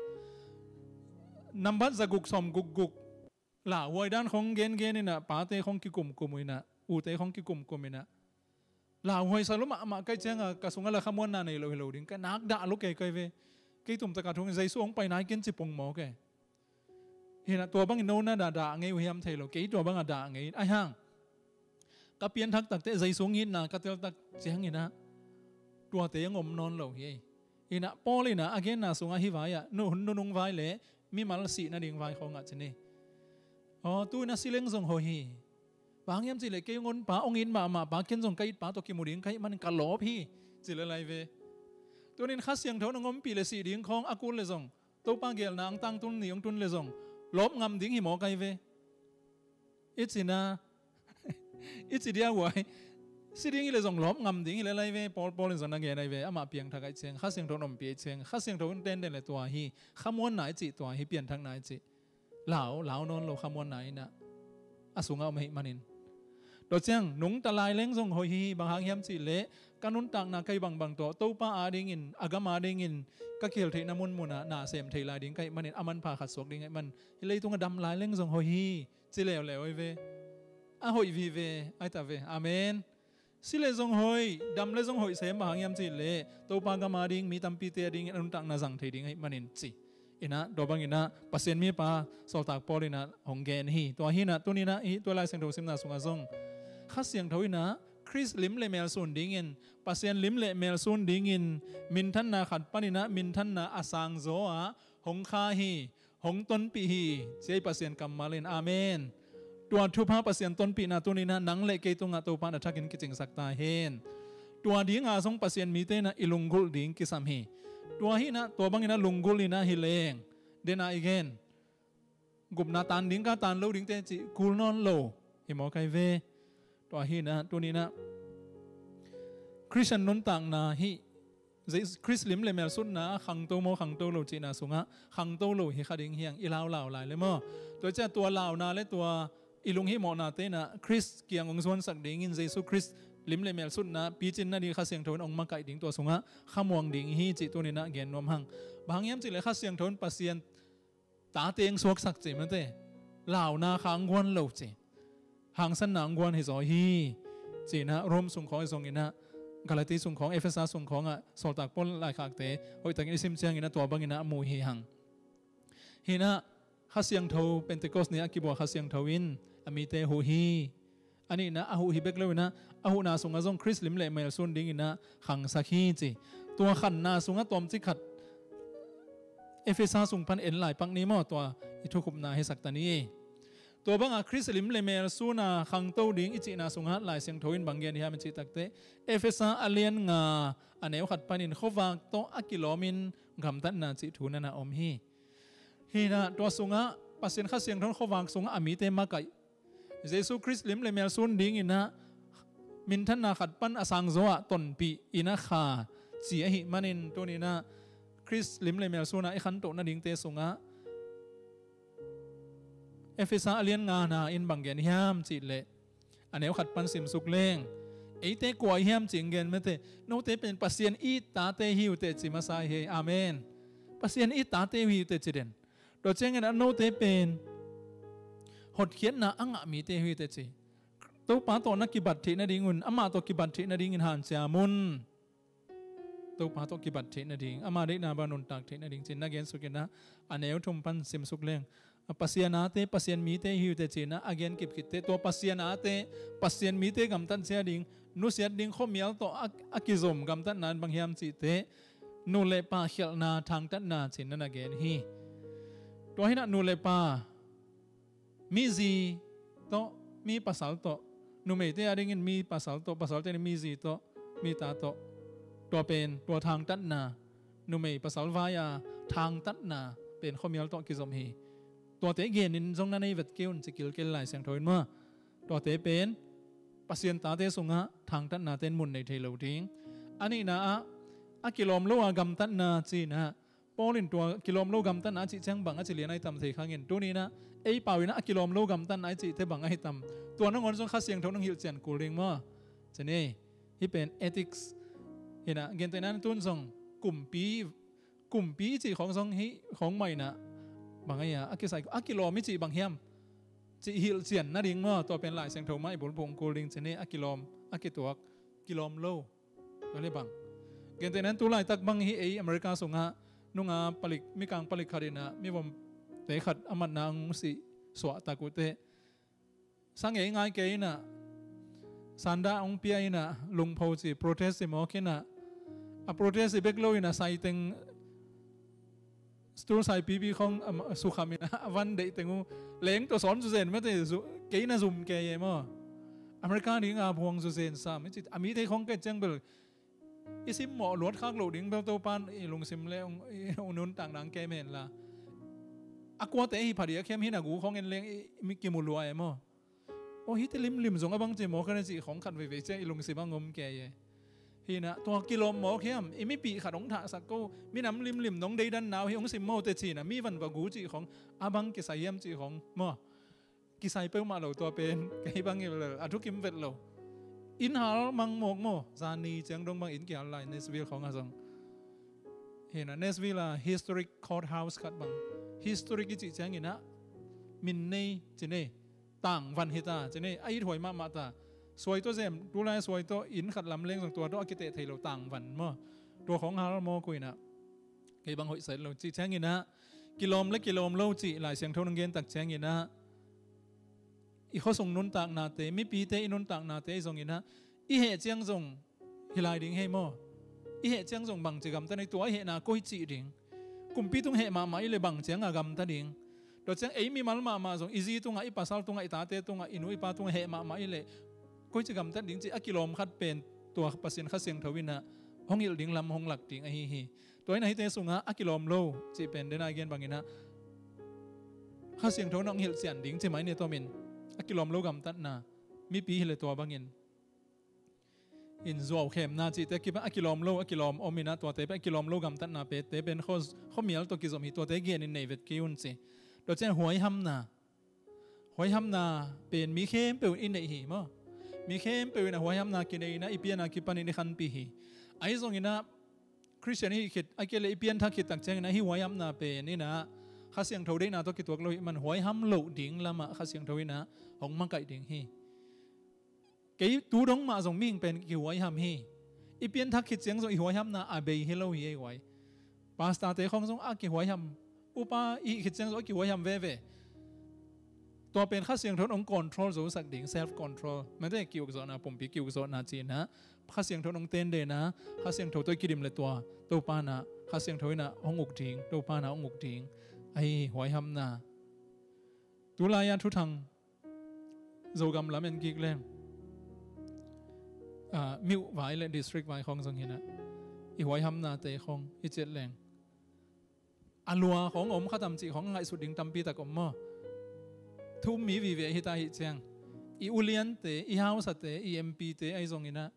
nambat za guk sawm guk guk, lauhuai dan khong gengen in ah, pate khong kikumkum in ah, ute khong kikumkum in ah, lauhuai sa lua mahmah kai ciangah ka sungah la khamuanna nei lo hi lo ding, ka nak dah lua kei kai ve. Kei tumtaka thung Jesu hong pai nai ken ci pong maw kei. Hi in ah tua bangin no na dah, dah ngei uh hiam thei lo, kei tua bangah dah ngei. Ahi hang ka pianthak takte Jesu hong itna ka teltak ciangin ah, tuate hong om nawn lo hi. Hi in ah Paul in ah a genna sungah hih vai-ah, nu, nunung vai le mimal sih nading vai khawngah ci ni. Aw, tu in ah si leng zong hoih hi. Bang hang hiam cih leh kei hong honpa, hong it mahmah pa, ken zong ka it pa tawh kimu ding ka hih manin ka lawp hi, ci le lai ve. Tunin Kha Siangtho in hong ompih le sih ding khawng a kul le zong, Topa geelna angtang tun ni hong tun le zong, lawp ngam ding hi maw kai ve. I ci na, i ci dia huai. Si ding hi le zong lawp ngam ding hi le lai ve, Paul, Paul in zong na gen ai ve, amah piangthak ahih ciang, Kha Siangtho in ompih ahih ciang, Kha Siangtho in tenden le tua hi, khamuanna i cih tua hi, pianthakna i cih. Lau, lau nawn lo khamuanna in ah a sungah om ahih manin. Tua ciang, nungta lai leng zong hoih hi, bang hang hiam cih leh, ka nuntakna ka hih bangbang tawh, Topa adingin, a gam adingin, ka kihel theihna munmunah, na sem thei lai ding ka hih manin, a manpha khat suak ding ahih man, hih leitungah dam lai leng zong hoih hi, ci leuleu ahi ve. A hoih vive, ahi ta ve. Amen. Si le zong hoih, dam le zong hoih sem, bang hang hiam cih leh, Topa gam ading, mi tampite adingin a nuntakna zang thei ding ahih manin ci. In ah, tua bangin ah, Pasian mipa, sawltak Paul in ah, hong gen hi. Tua hi in ah, tuni in ah, hih tua Lai Siangtho simna sungah zong, Kha Siangtho in ah, Khrist lim le mel sun dingin, Pasian lim le mel sun dingin, minthanna khat panin ah, minthanna a sangzaw ah, hong kha hi, hong tonpih hi, ci ei Pasian kammal in. Amen. Tua thupha Pasian tonpihna tuni in ah nang le kei tungah Topa in a thakin kicingsak ta hen. Tua dinga zong Pasian mite in ah i lunggulh ding kisam hi. Tua hi in ah, tua bangin ah lunggulh in ah hi leng, den a i gen, gupna tan ding ka tan lo dingte cih kul nawn lo hi maw kai ve. Tua hi in ah, tuni in ah Khristian nuntakna hih Jesu Khrist lim le mel sutna ah khangto maw, khangto lo cihna sungah, khangto lo hi kha ding hi hang, i laulau lai le maw. Tua ciang tua launa le tua i lunghihmawhnate in ah Khrist kiang hong zuansak dingin, Jesu Khrist lim le mel sutna picin nading Kha Siangtho in hong makaih ding, tua sungah khamuang ding hi cih tuni in ah gen nuam hang. Bang hang hiam cih leh Kha Siangtho in Pasian tate hong suaksak ci mate. Launa kha hong guan lo ci. Hangsanna hong guan hi zaw hi. Ci in ah Rom sung khawng i zong in ah, Galati sung khawng, Efesa sung khawngah, sawltak Paul laikhakte hoihtakin i sim ciangin ah tua bangin ah a mu hi hang. Hi in ah, Kha Siangtho, Pentecost ni a kibua Kha Siangtho in a mite huh hi. A nihna, a huh hi bek lo in ah, a huhna sungah zong Khrist lim le mel sun dingin ah khangsak hi ci. Tua khanna sungah tawmcik khat Efesa sung pan en lai pak ni maw, tua i thukhupna hisak ta ni. Tua bangah Khrist lim le mel sun a khangto ding i cihna sungah Lai Siangtho in bang gen hiam i cih takte, Efesa a lian nga a neu khat panin khuavak tawh a kilawmin gamtatna cih thu na na om hi. Hi in ah, tua sungah Pasian Kha Siangtho in khuavak sungah a mite makaih, Jesu Khrist lim le mel sun dingin ah minthanna khat pan a sangzaw ah tonpih in a kha ci ahih manin, tuni in ah Khrist lim le mel sun ah i khantoh nadingte sungah Efesa a lian nga na in bang gen hiam cih leh, a neu khat pan simsuk leng, eite kua i hiam cih gen mate, note pen Pasian it tate hi uh teh ci masa hi. Amen. Pasian it tate uh hi uh teh ci den. Tua ciangin ah note pen hotkhiatna a ngah mite uh hi uh teh ci. Topa tawh na kibat theih nadingun, amah tawh kibat theih nadingin hanciam un. Topa tawh kibat theih nading, ama deihna bang nuntak theih nading ci-in na gensuk in ah, a neu thum pan simsuk leng, A Pasian ate, Pasian mite hi uh teh ci-in ah a gen kipkhitte, tua Pasian ate, Pasian mite gamtat sia ding, nusiat ding khuamial tawh a, a kizom gamtatna in bang hiam cih teh nu le pa khialhna, thangtatna ci-in na na gen hi. Tua hi-in ah nu le pa, mi zi tawh, mi pasal tawh, numeite adingin mi pasal tawh, pasalte in mi zi tawh, mi ta tawh, tua pen, tua thangtatna, numei pasal vai-a thangtatna pen khuamial tawh kizom hi. Tuate genin zong na nei vet kei un ci, kilkel Lai Siangtho in maw. Tuate pen Pasian tate sungah thangtatnate in mun nei thei lo ding. A nihna ah, a kilawm lo a gamtatna ci-in ah, Paul in tua kilawm lo gamtatna a cih ciang bang a ci lian ahi tam thei khang in, tuni-in ah ei pau-in ah a kilawm lo gamtatna a cihte bang ahi tam? Tua nangawn zong Kha Siangtho in hong hilhcian kul ding maw. Ci ni, hih pen ethics hi-in ah, gentehna-in tu-in zong kumpi, kumpi i cih khawng zong hih khawng mah in ah, bang ahi a, a kisai, a kilawm i cih bang hiam cih hilhcian nading maw. Tua pen Lai Siangtho mah i bulphuh kul ding ci ni, a kilawm, a kituak, kilawm lo. Tua leh bang, gentehna-in tu laitak bang hih ei America sungah nunga palik, mikang palik khat in ah mivomte khat a matna hong sih suahtak uh teh, sa ngeingai kei in ah, sanda hong pia in ah, lungpho ci, protest i mawk in ah, a protest i bek lo in ah, saiteng, stool saipipi khawng, am, sukham in ah, a van deihteng uh leng tawh sawn zuzen mate, zu-, kei na zum kei e maw. America ding a phuang zuzen sam i ci, a mite khawng ka hih ciang bel i simmawh luat khak loh ding bel Topa'n i lungsim le hong, i hong nuntakna hong kem hen la. A kuate hi pha diak hiam, hih na gu khawng en leng i, i mi kimu lua e maw. Aw, hihte limlim zong a bang ci mawk a na cih khawng khat veivei ciang i lungsim ah hong om kei e. Hi-in ah, tua kilawm mawk hiam, i mipih khat hong thahsak ko, minam limlim nong deidanna uh hi, hong simmawh teh ci-in ah mi van va gu cih khawng a bang kisai hiam cih khawng maw. Kisai peuhmah lo tua pen, kei bang hi lel a thukim vet lo. Inn hal mang mawk maw, zan ni ciang dong bang inn kihal lai, Nashville khawng ah zong. Hi-in ah, Nashville a historic courthouse khat bang, historic i cih ciangin ah, min nei ci ni, tangvan hi ta ci ni, a ithuai mahmah ta. Suai tawh zem, tu lai suai tawh, inn khat lam leng zong tua tawh a kiteh thei lo, tangvan maw. Tua khawng hal mawk uh in ah, kei bang hoih sa lo cih ciangin ah, kilawm le kilawm lo cih Lai Siangtho in hong gen tak ciangin ah, i khuasung nuntaknate, mipite i nuntaknate ahi zongin ah, i heh ciang zong hi lai ding hi maw. I heh ciang zong bangci gamta ding, tua i hehna koi cih ding. Kumpi tung heh mahmah i leh bang ciang a gamta ding. Tua ciang ei mimal mahmah zong i zi tungah, i pasal tungah, i tate tungah, i nu i pa tungah heh mahmah i leh koici gamtat ding cih a kilawm khat pen tua Pasian Kha Siangtho in ah hong hilh ding lam hong lak ding ahi hi. Tua in ah hihte sungah a kilawm lo cih pen den a i gen bangin ah Kha Siangtho in hong hilhcian ding ci mai ni, tua min a kilawm lo gamtatna, mipi hi leh tua bangin in zuaukhemna cihte a kipan a kilawm lo, a kilawm om in ah, tuate pen a kilawm lo gamtatna pette pen khua, khuamial tawh kizom hi, tuate genin nei vet kei un ci. Tua ciang huaihamna, huaihamna pen mi khempeuh in i neih hi maw. Mi khempeuh in ah huaihamna kinei in ah, i pian a kipanin i khanpih hi. Ahi zongin ah Khristian i hih khit, ahih kei leh i pianthak khit tak ciangin ah hih huaihamna pen in ah Kha Siangtho deihna tawh kituak lo ahih man huaiham loh ding lamah Kha Siangtho in ah hong makaih ding hi. Kei tu dong mah zong mihing pen kihuaiham hi. I pianthak khit ciang zong i huaihamna a bei hi lo hi ei huai. Pastorte khawng zong a kihuaiham, upa i hih khit ciang zong a kihuaiham veve. Tua pen Kha Siangtho in hong control zosak ding, self control. Mate ki-ukzawhna, pumpi ki-ukzawhna ci-in ah Kha Siangtho in hong tenden a, Kha Siangtho tawh i kidim leh tua Topa in ah, Kha Siangtho in ah hong uk ding, Topa in ah hong uk ding. Ahi huaihamna. Tu lai-a thuthang Zogam lam en kik leng, ah, myuh vai le district vai khawng zong hi-in ah, i huaihamnate khawng i ciat leng, a lua khawng om kha tam cih khawng a ngaihsut ding tampi tak om maw. Thu um mi vive hi ta ahih ciang, i uliante, i hausate, i M P te ahi zongin ah,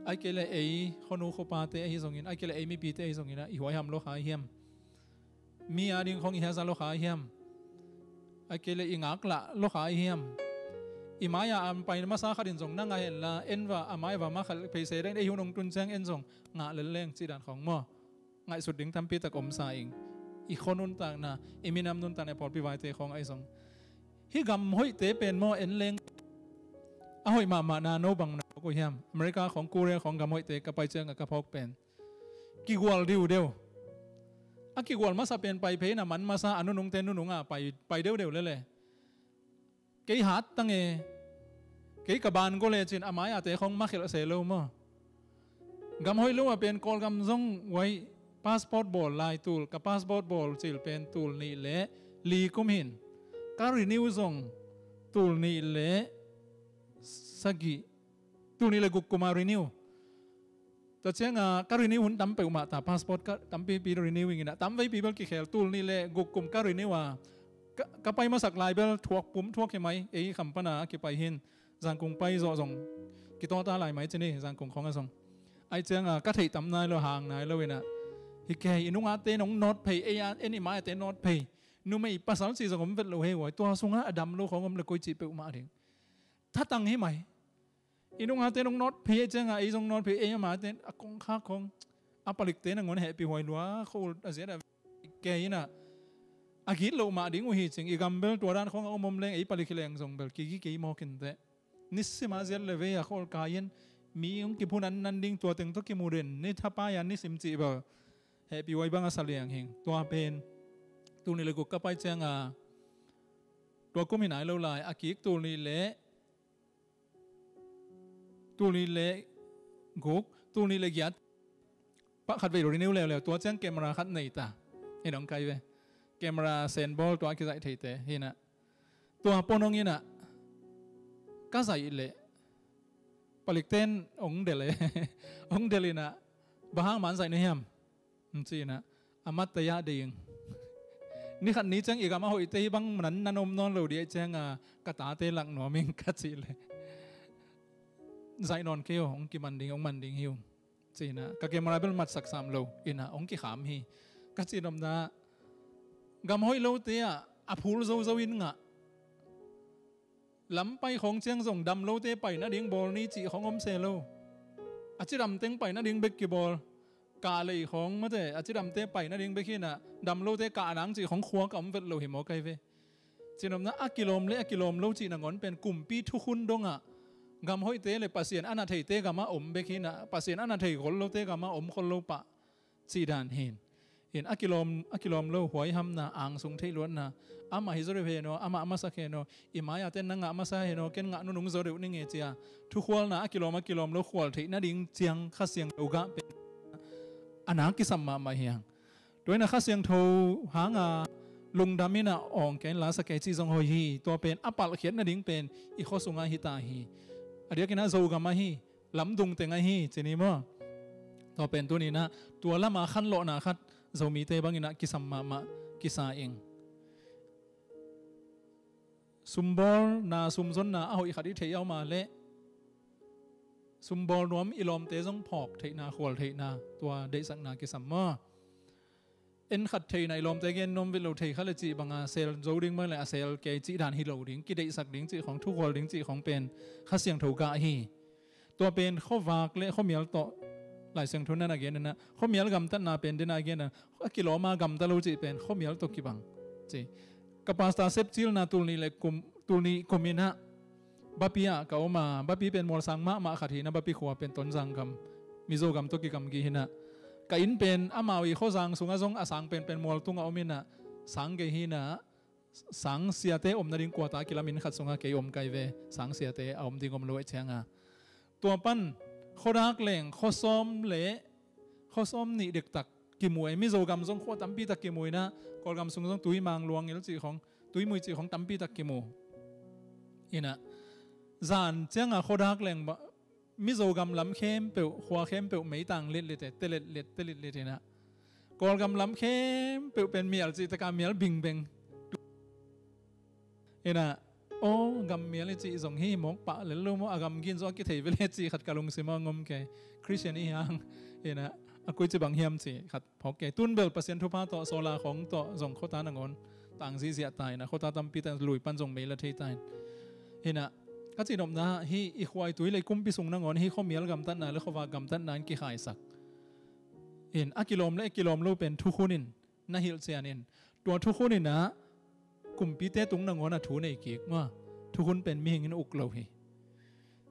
ahih kei leh ei khuanu khuapate ahi zongin, ahih kei leh ei mipite ahi zongin ah, i huaiham lua kha hiam? Mi ading khawng i hehza lua kha hiam? Ahih kei leh i ngaklah lua kha hiam? I mai-a a pai masa khat in zong na ngah hen la, en va, a mai va ma khat phei se dang, ei hun hong tun ciang en zong ngah lel leng cih dan khawng maw. Ngaihsut ding tampi tak om sa ing. I khua nuntakna, i minam nuntakna, i pawlpi vaite khawng ahi zong. Hih gam hoihte pen maw en leng, a hoih mahmahna no bang na phawk uh hiam? America khawng, Korea khawng gam hoihte ka pai ciangah ka phawk pen, kigual diudeu. A kigual masa pen pai phei na man masa a nunungte nununga pai, pai deudeu lele. Kei hat tange, kei ka ban go le cin a mai-ate khong makhelh se lo maw. Gam hoih lo a pen Kawlgam zong uai passport bawl lai tul, ka passport bawl cil pen tul nih le li kum hin. Ka renew zong tul nih le sagih, tul nih le guk kum a renew. Tua cianga ka renew hun tam peuhmah ta, passport ka tampipi renew ingin a, tam veipi bel kikhel, tul nih le guk kum ka renew a, ka, ka pai masak lai bel thuak pum thuak hi mai, ei kham pana a kipai hin, Zangkung pai zawh zong kitawta lai mai cini, Zangkung khong a zong. Ai cianga ka theih tam nai lo, hang nai lo ina, hi kei i nungate nong nawt phei, ei a, en i mai-ate nawt phei, numei pasal ci zong om vet lo hei uai, tua sunga a dam lo khong om le koi cih peuhmah ding. Thatang hi mai. I nungate nong nawt phei cianga ei zong nawt phei, ei amate a kongkhak khong a palikte nangawn hehpih huai lua khol a ziat a kei ina, a git loh mah ding uh hi cing. I gam bel tua dan khong a om om leng, ei palik hi leng zong bel kigi kei mawk inteh. Nisima ziat le vei a khol kai in mi hong kiphun an nan ding, tua teng tawh kimu den ni thapai a nisim cih bel hehpih huai bang a sa liang hing. Tua pen tul nih le guk ka pai cianga, tua kum hi nai lo lai, a kik tul nih le tul nih le guk, tul nih le giat pah khat vei renew leuleu, tua ciang camera khat nei ta. Hi dong kai ve. Camera senbawl tua kizaih theite hi na. Tua pon hong ina ka zaih leh palikten hong del e. Hong del ina, bang hang man zaih na hiam? Ci ina, a mat taya ding. Ni khat ni ciang i gam a hoihte hi bang nan nan om nawn lo dih cianga ka tate lak nuam ing ka cih le, zaih nawn kei aw, hong kiman ding, hong man ding hi ung. Ci ina, ka camera bel matsak sam lo ina, hong kikham hi. Ka cih nopna, gam hoih lote ah a phul zozo in ngah. Lam pai khong ciang zong dam lote pai nading bawl ni cih khong om se lo. A cidam teng pai nading bek kibawl. Kah lei khong mate, a cidamte pai nading bek hi na, dam lote kah nang cih khong khua ka om vet lo hi maw kai ve. Cinopna a kilawm le a kilawm lo cih nangawn pen kumpi thukhun dongah gam hoihte le Pasian a na theite gamah om bek hi na, Pasian a na thei khol lote gamah om khol lo pah cih dan hin. In a kilawm, a kilawm lo huaihamna, angsung theih luatna, amah hi zaw deuh hen aw, amah a masak hen aw, i mai-a ten na ngah masa hen aw, ken ngah nunung zaw deuh ning e cia thukhualna a kilawm, a kilawm lo khual theih nading ciang Kha Siangtho gah pen a nak kisam mahmah hi hang. Tua in a Kha Siangtho hanga lungdam in a awng kei in la sa kei cih zong hoih hi. Tua pen a palhkhiat nading pen i khua sungah hi ta hi. A diakin a Zogam ahi, lamdung teng ahi, ci ni maw? Tua pen tuni in a tua lama khanlawhna khat Zomite bangin a kisam mahmah kisa ing. Sumbawlna, sumzonna a hoih khat i theih a om a leh sumbawl nuam i lawmte zong phawk theihna, khual theihna, tua deihsakna kisam maw? En khat theihna, i lawmte gen nuam vit lo, thei kha le cih banga sel zo ding bang le a sel kei cih dan hi lo ding, kideihsak ding cih khong, thukhual ding cih khong pen Kha Siangtho gah hi. Tua pen khuavak le khuamial tawh Lai Siangtho nan a gen in a, khuamial gamtatna pen den a gen a, a kilawm a gamta lo cih pen khuamial tawh kibang ci. Ka pastor sepcilna tul nih le kum, tul nih kum in a Bapi ah ka om a, Bapi pen mualsang mahmah khat hi na, Bapi khua pen Tonzang gam, Mizo gam tawh kigamgi hi na. Ka inn pen amau i khuazang sungah zong a sang penpen mual tungah om in a, sang gei hi na, sang siate om nading kuata a kilam inn khat sungah kei om kai ve, sang siate a om ding om lo eh cianga. Tua pan khuadak leng khuasawm le khuasawm nih dektak kimu e. Mizo gam zong khua tampi tak kimu in a, Kawlgam sung zong Tuimang, Luangngel cih khong, Tuimui cih khong tampi tak kimu. In a, zan cianga khuadak leng ba, Mizo gam lam khempeuh, khua khempeuh meitang letlet e, teletlet, teletlet in a. Kawlgam lam khempeuh pen mial cih taka mial bingbeng. In a, aw, gam mial i cih zong hi mawk pah lel lo maw, a gam gin zong a kithei vele cih khat ka lungsim a ngom kei. Khristian i hi hang, in a, a koi ci bang hiam cih khat phawk kei. Tun bel Pasian thupha tawh, solar khong tawh zong khuata nangawn tang zihziah ta in a, khuata tampi ta lui pan zong mei la thei ta in. In a, ka cihnopna hi i khuaitui le i kumpi sung nangawn hi khuamial gamtatna le khuavak gamtatna in kikhaisak. In a kilawm le a kilawm lo pen thukhun in na hilh cian in, tua thukhun in a kumpite tung nangawn a thu nei kik maw? Thukhun pen mihing in uk lo hi.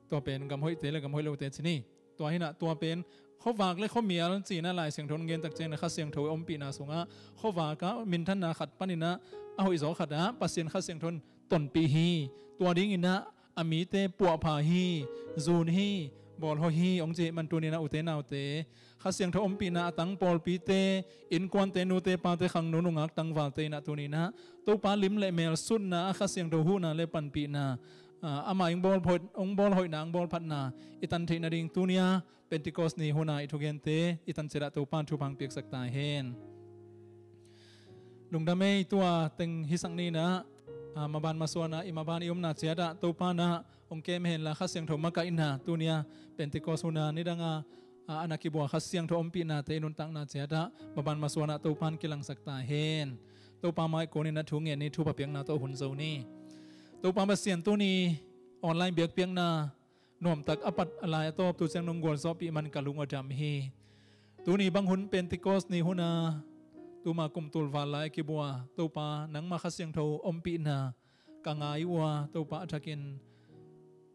Tua pen gam hoihte le gam hoih lote ci ni. Tua hi na, tua pen Khuavak le khuamial ci-in ah Lai Siangtho in gen tak ciangin ah Kha Siangtho ompihna sungah khuavak ah minthanna khat panin ah a hoihzaw khat ah Pasian Kha Siangtho in tonpih hi. Tua dingin ah a mite puahpha hi, zun hi, bawlhoih hi hong ci ahih man tuni-in ah ute naute, Kha Siangtho ompihna a tang pawlpite, innkuante, nute pate, khangno nungak tangvalte in ah tuni-in ah Topa lim le mel sutna ah Kha Siangtho huhna le panpihna, ah, amah in bawlphoih, hong bawlhoihna, hong bawlphatna i tan theih nading tuni-a Pentecost ni hun a i thugente i tan ciat ah Topa in thupha hong piaksak ta hen. Lungdam ei, tua teng hisak ni-in ah, ah, maban masuan ah i maban i omna ciat ah Topa in ah hong kem henla Kha Siangtho makaihna tuni-a Pentecost hun a nidang a, ah, a na kibua Kha Siangtho ompihnate i nuntakna ciat ah maban masuan ah Topa in kilangsak ta hen. Topa mai kunin ah thu ngen ni, thupha piakna tawh hun zo ni. Topa Pasian, tuni online biakpiakna nuamtak a pat a lai a tawp tu ciang nong gualzawhpih man ka lung a dam hi. Tuni bang hun Pentecost ni hun a tuma kum tul val lai a kibua Topa nangma Kha Siangtho ompihna ka ngai uh a, Topa a thakin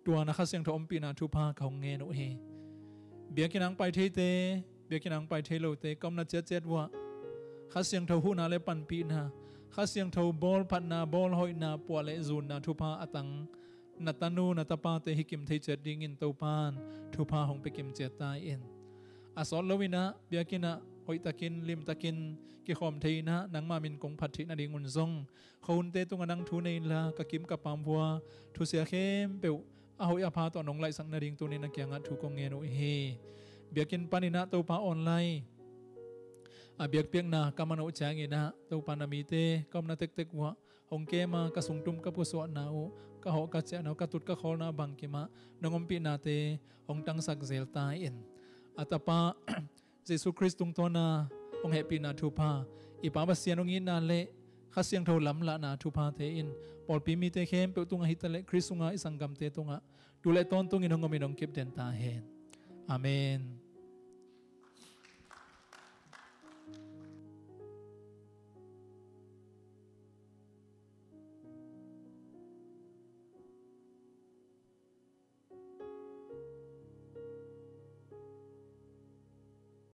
tua na Kha Siangtho ompihna thupha ka hong ngen uh hi. Biakinn ah hong pai theite, biakinn ah hong pai thei lote, ka omna ciatciat uh ah Kha Siangtho huhna le panpihna, Kha Siangtho bawlphatna, bawlhoihna, puah le zunna thupha a tang na tanu na tapate hi kim thei ciat dingin Topa in thupha hong pia kim ciat ta in. A sawt loin ah biakinn ah hoihtakin, limtakin kikhawm thei in ah nangma min kong phat theih nadingun zong khuahunte tungah nang thu nei inla, ka kim ka pam uh a thusia khempeuh a hoih a pha tawh nong laihsak nading tuni na kiangah thu kong ngen uh hi. Biakinn panin ah Topa online a biakpiakna ka man uh ciangin ah Topa na mite ka omna tektek uh ah hong kem a, ka sungtum ka pusuahna uh, ka hawh ka ciahna uh, ka tut ka khawlna bangkim ah nong ompihnate hong tangsak zel ta in. A Tapa Jesuh Khrist tungtawna hong hehpihna thupha, i Pa Pasian hong itna le Kha Siangtho lamlahna thuphate in pawlpi mite khempeuh tungah hi ta leh Khrist sunga i sanggamte tungah tu le tawntungin hong omin hong kipden ta hen. Amen.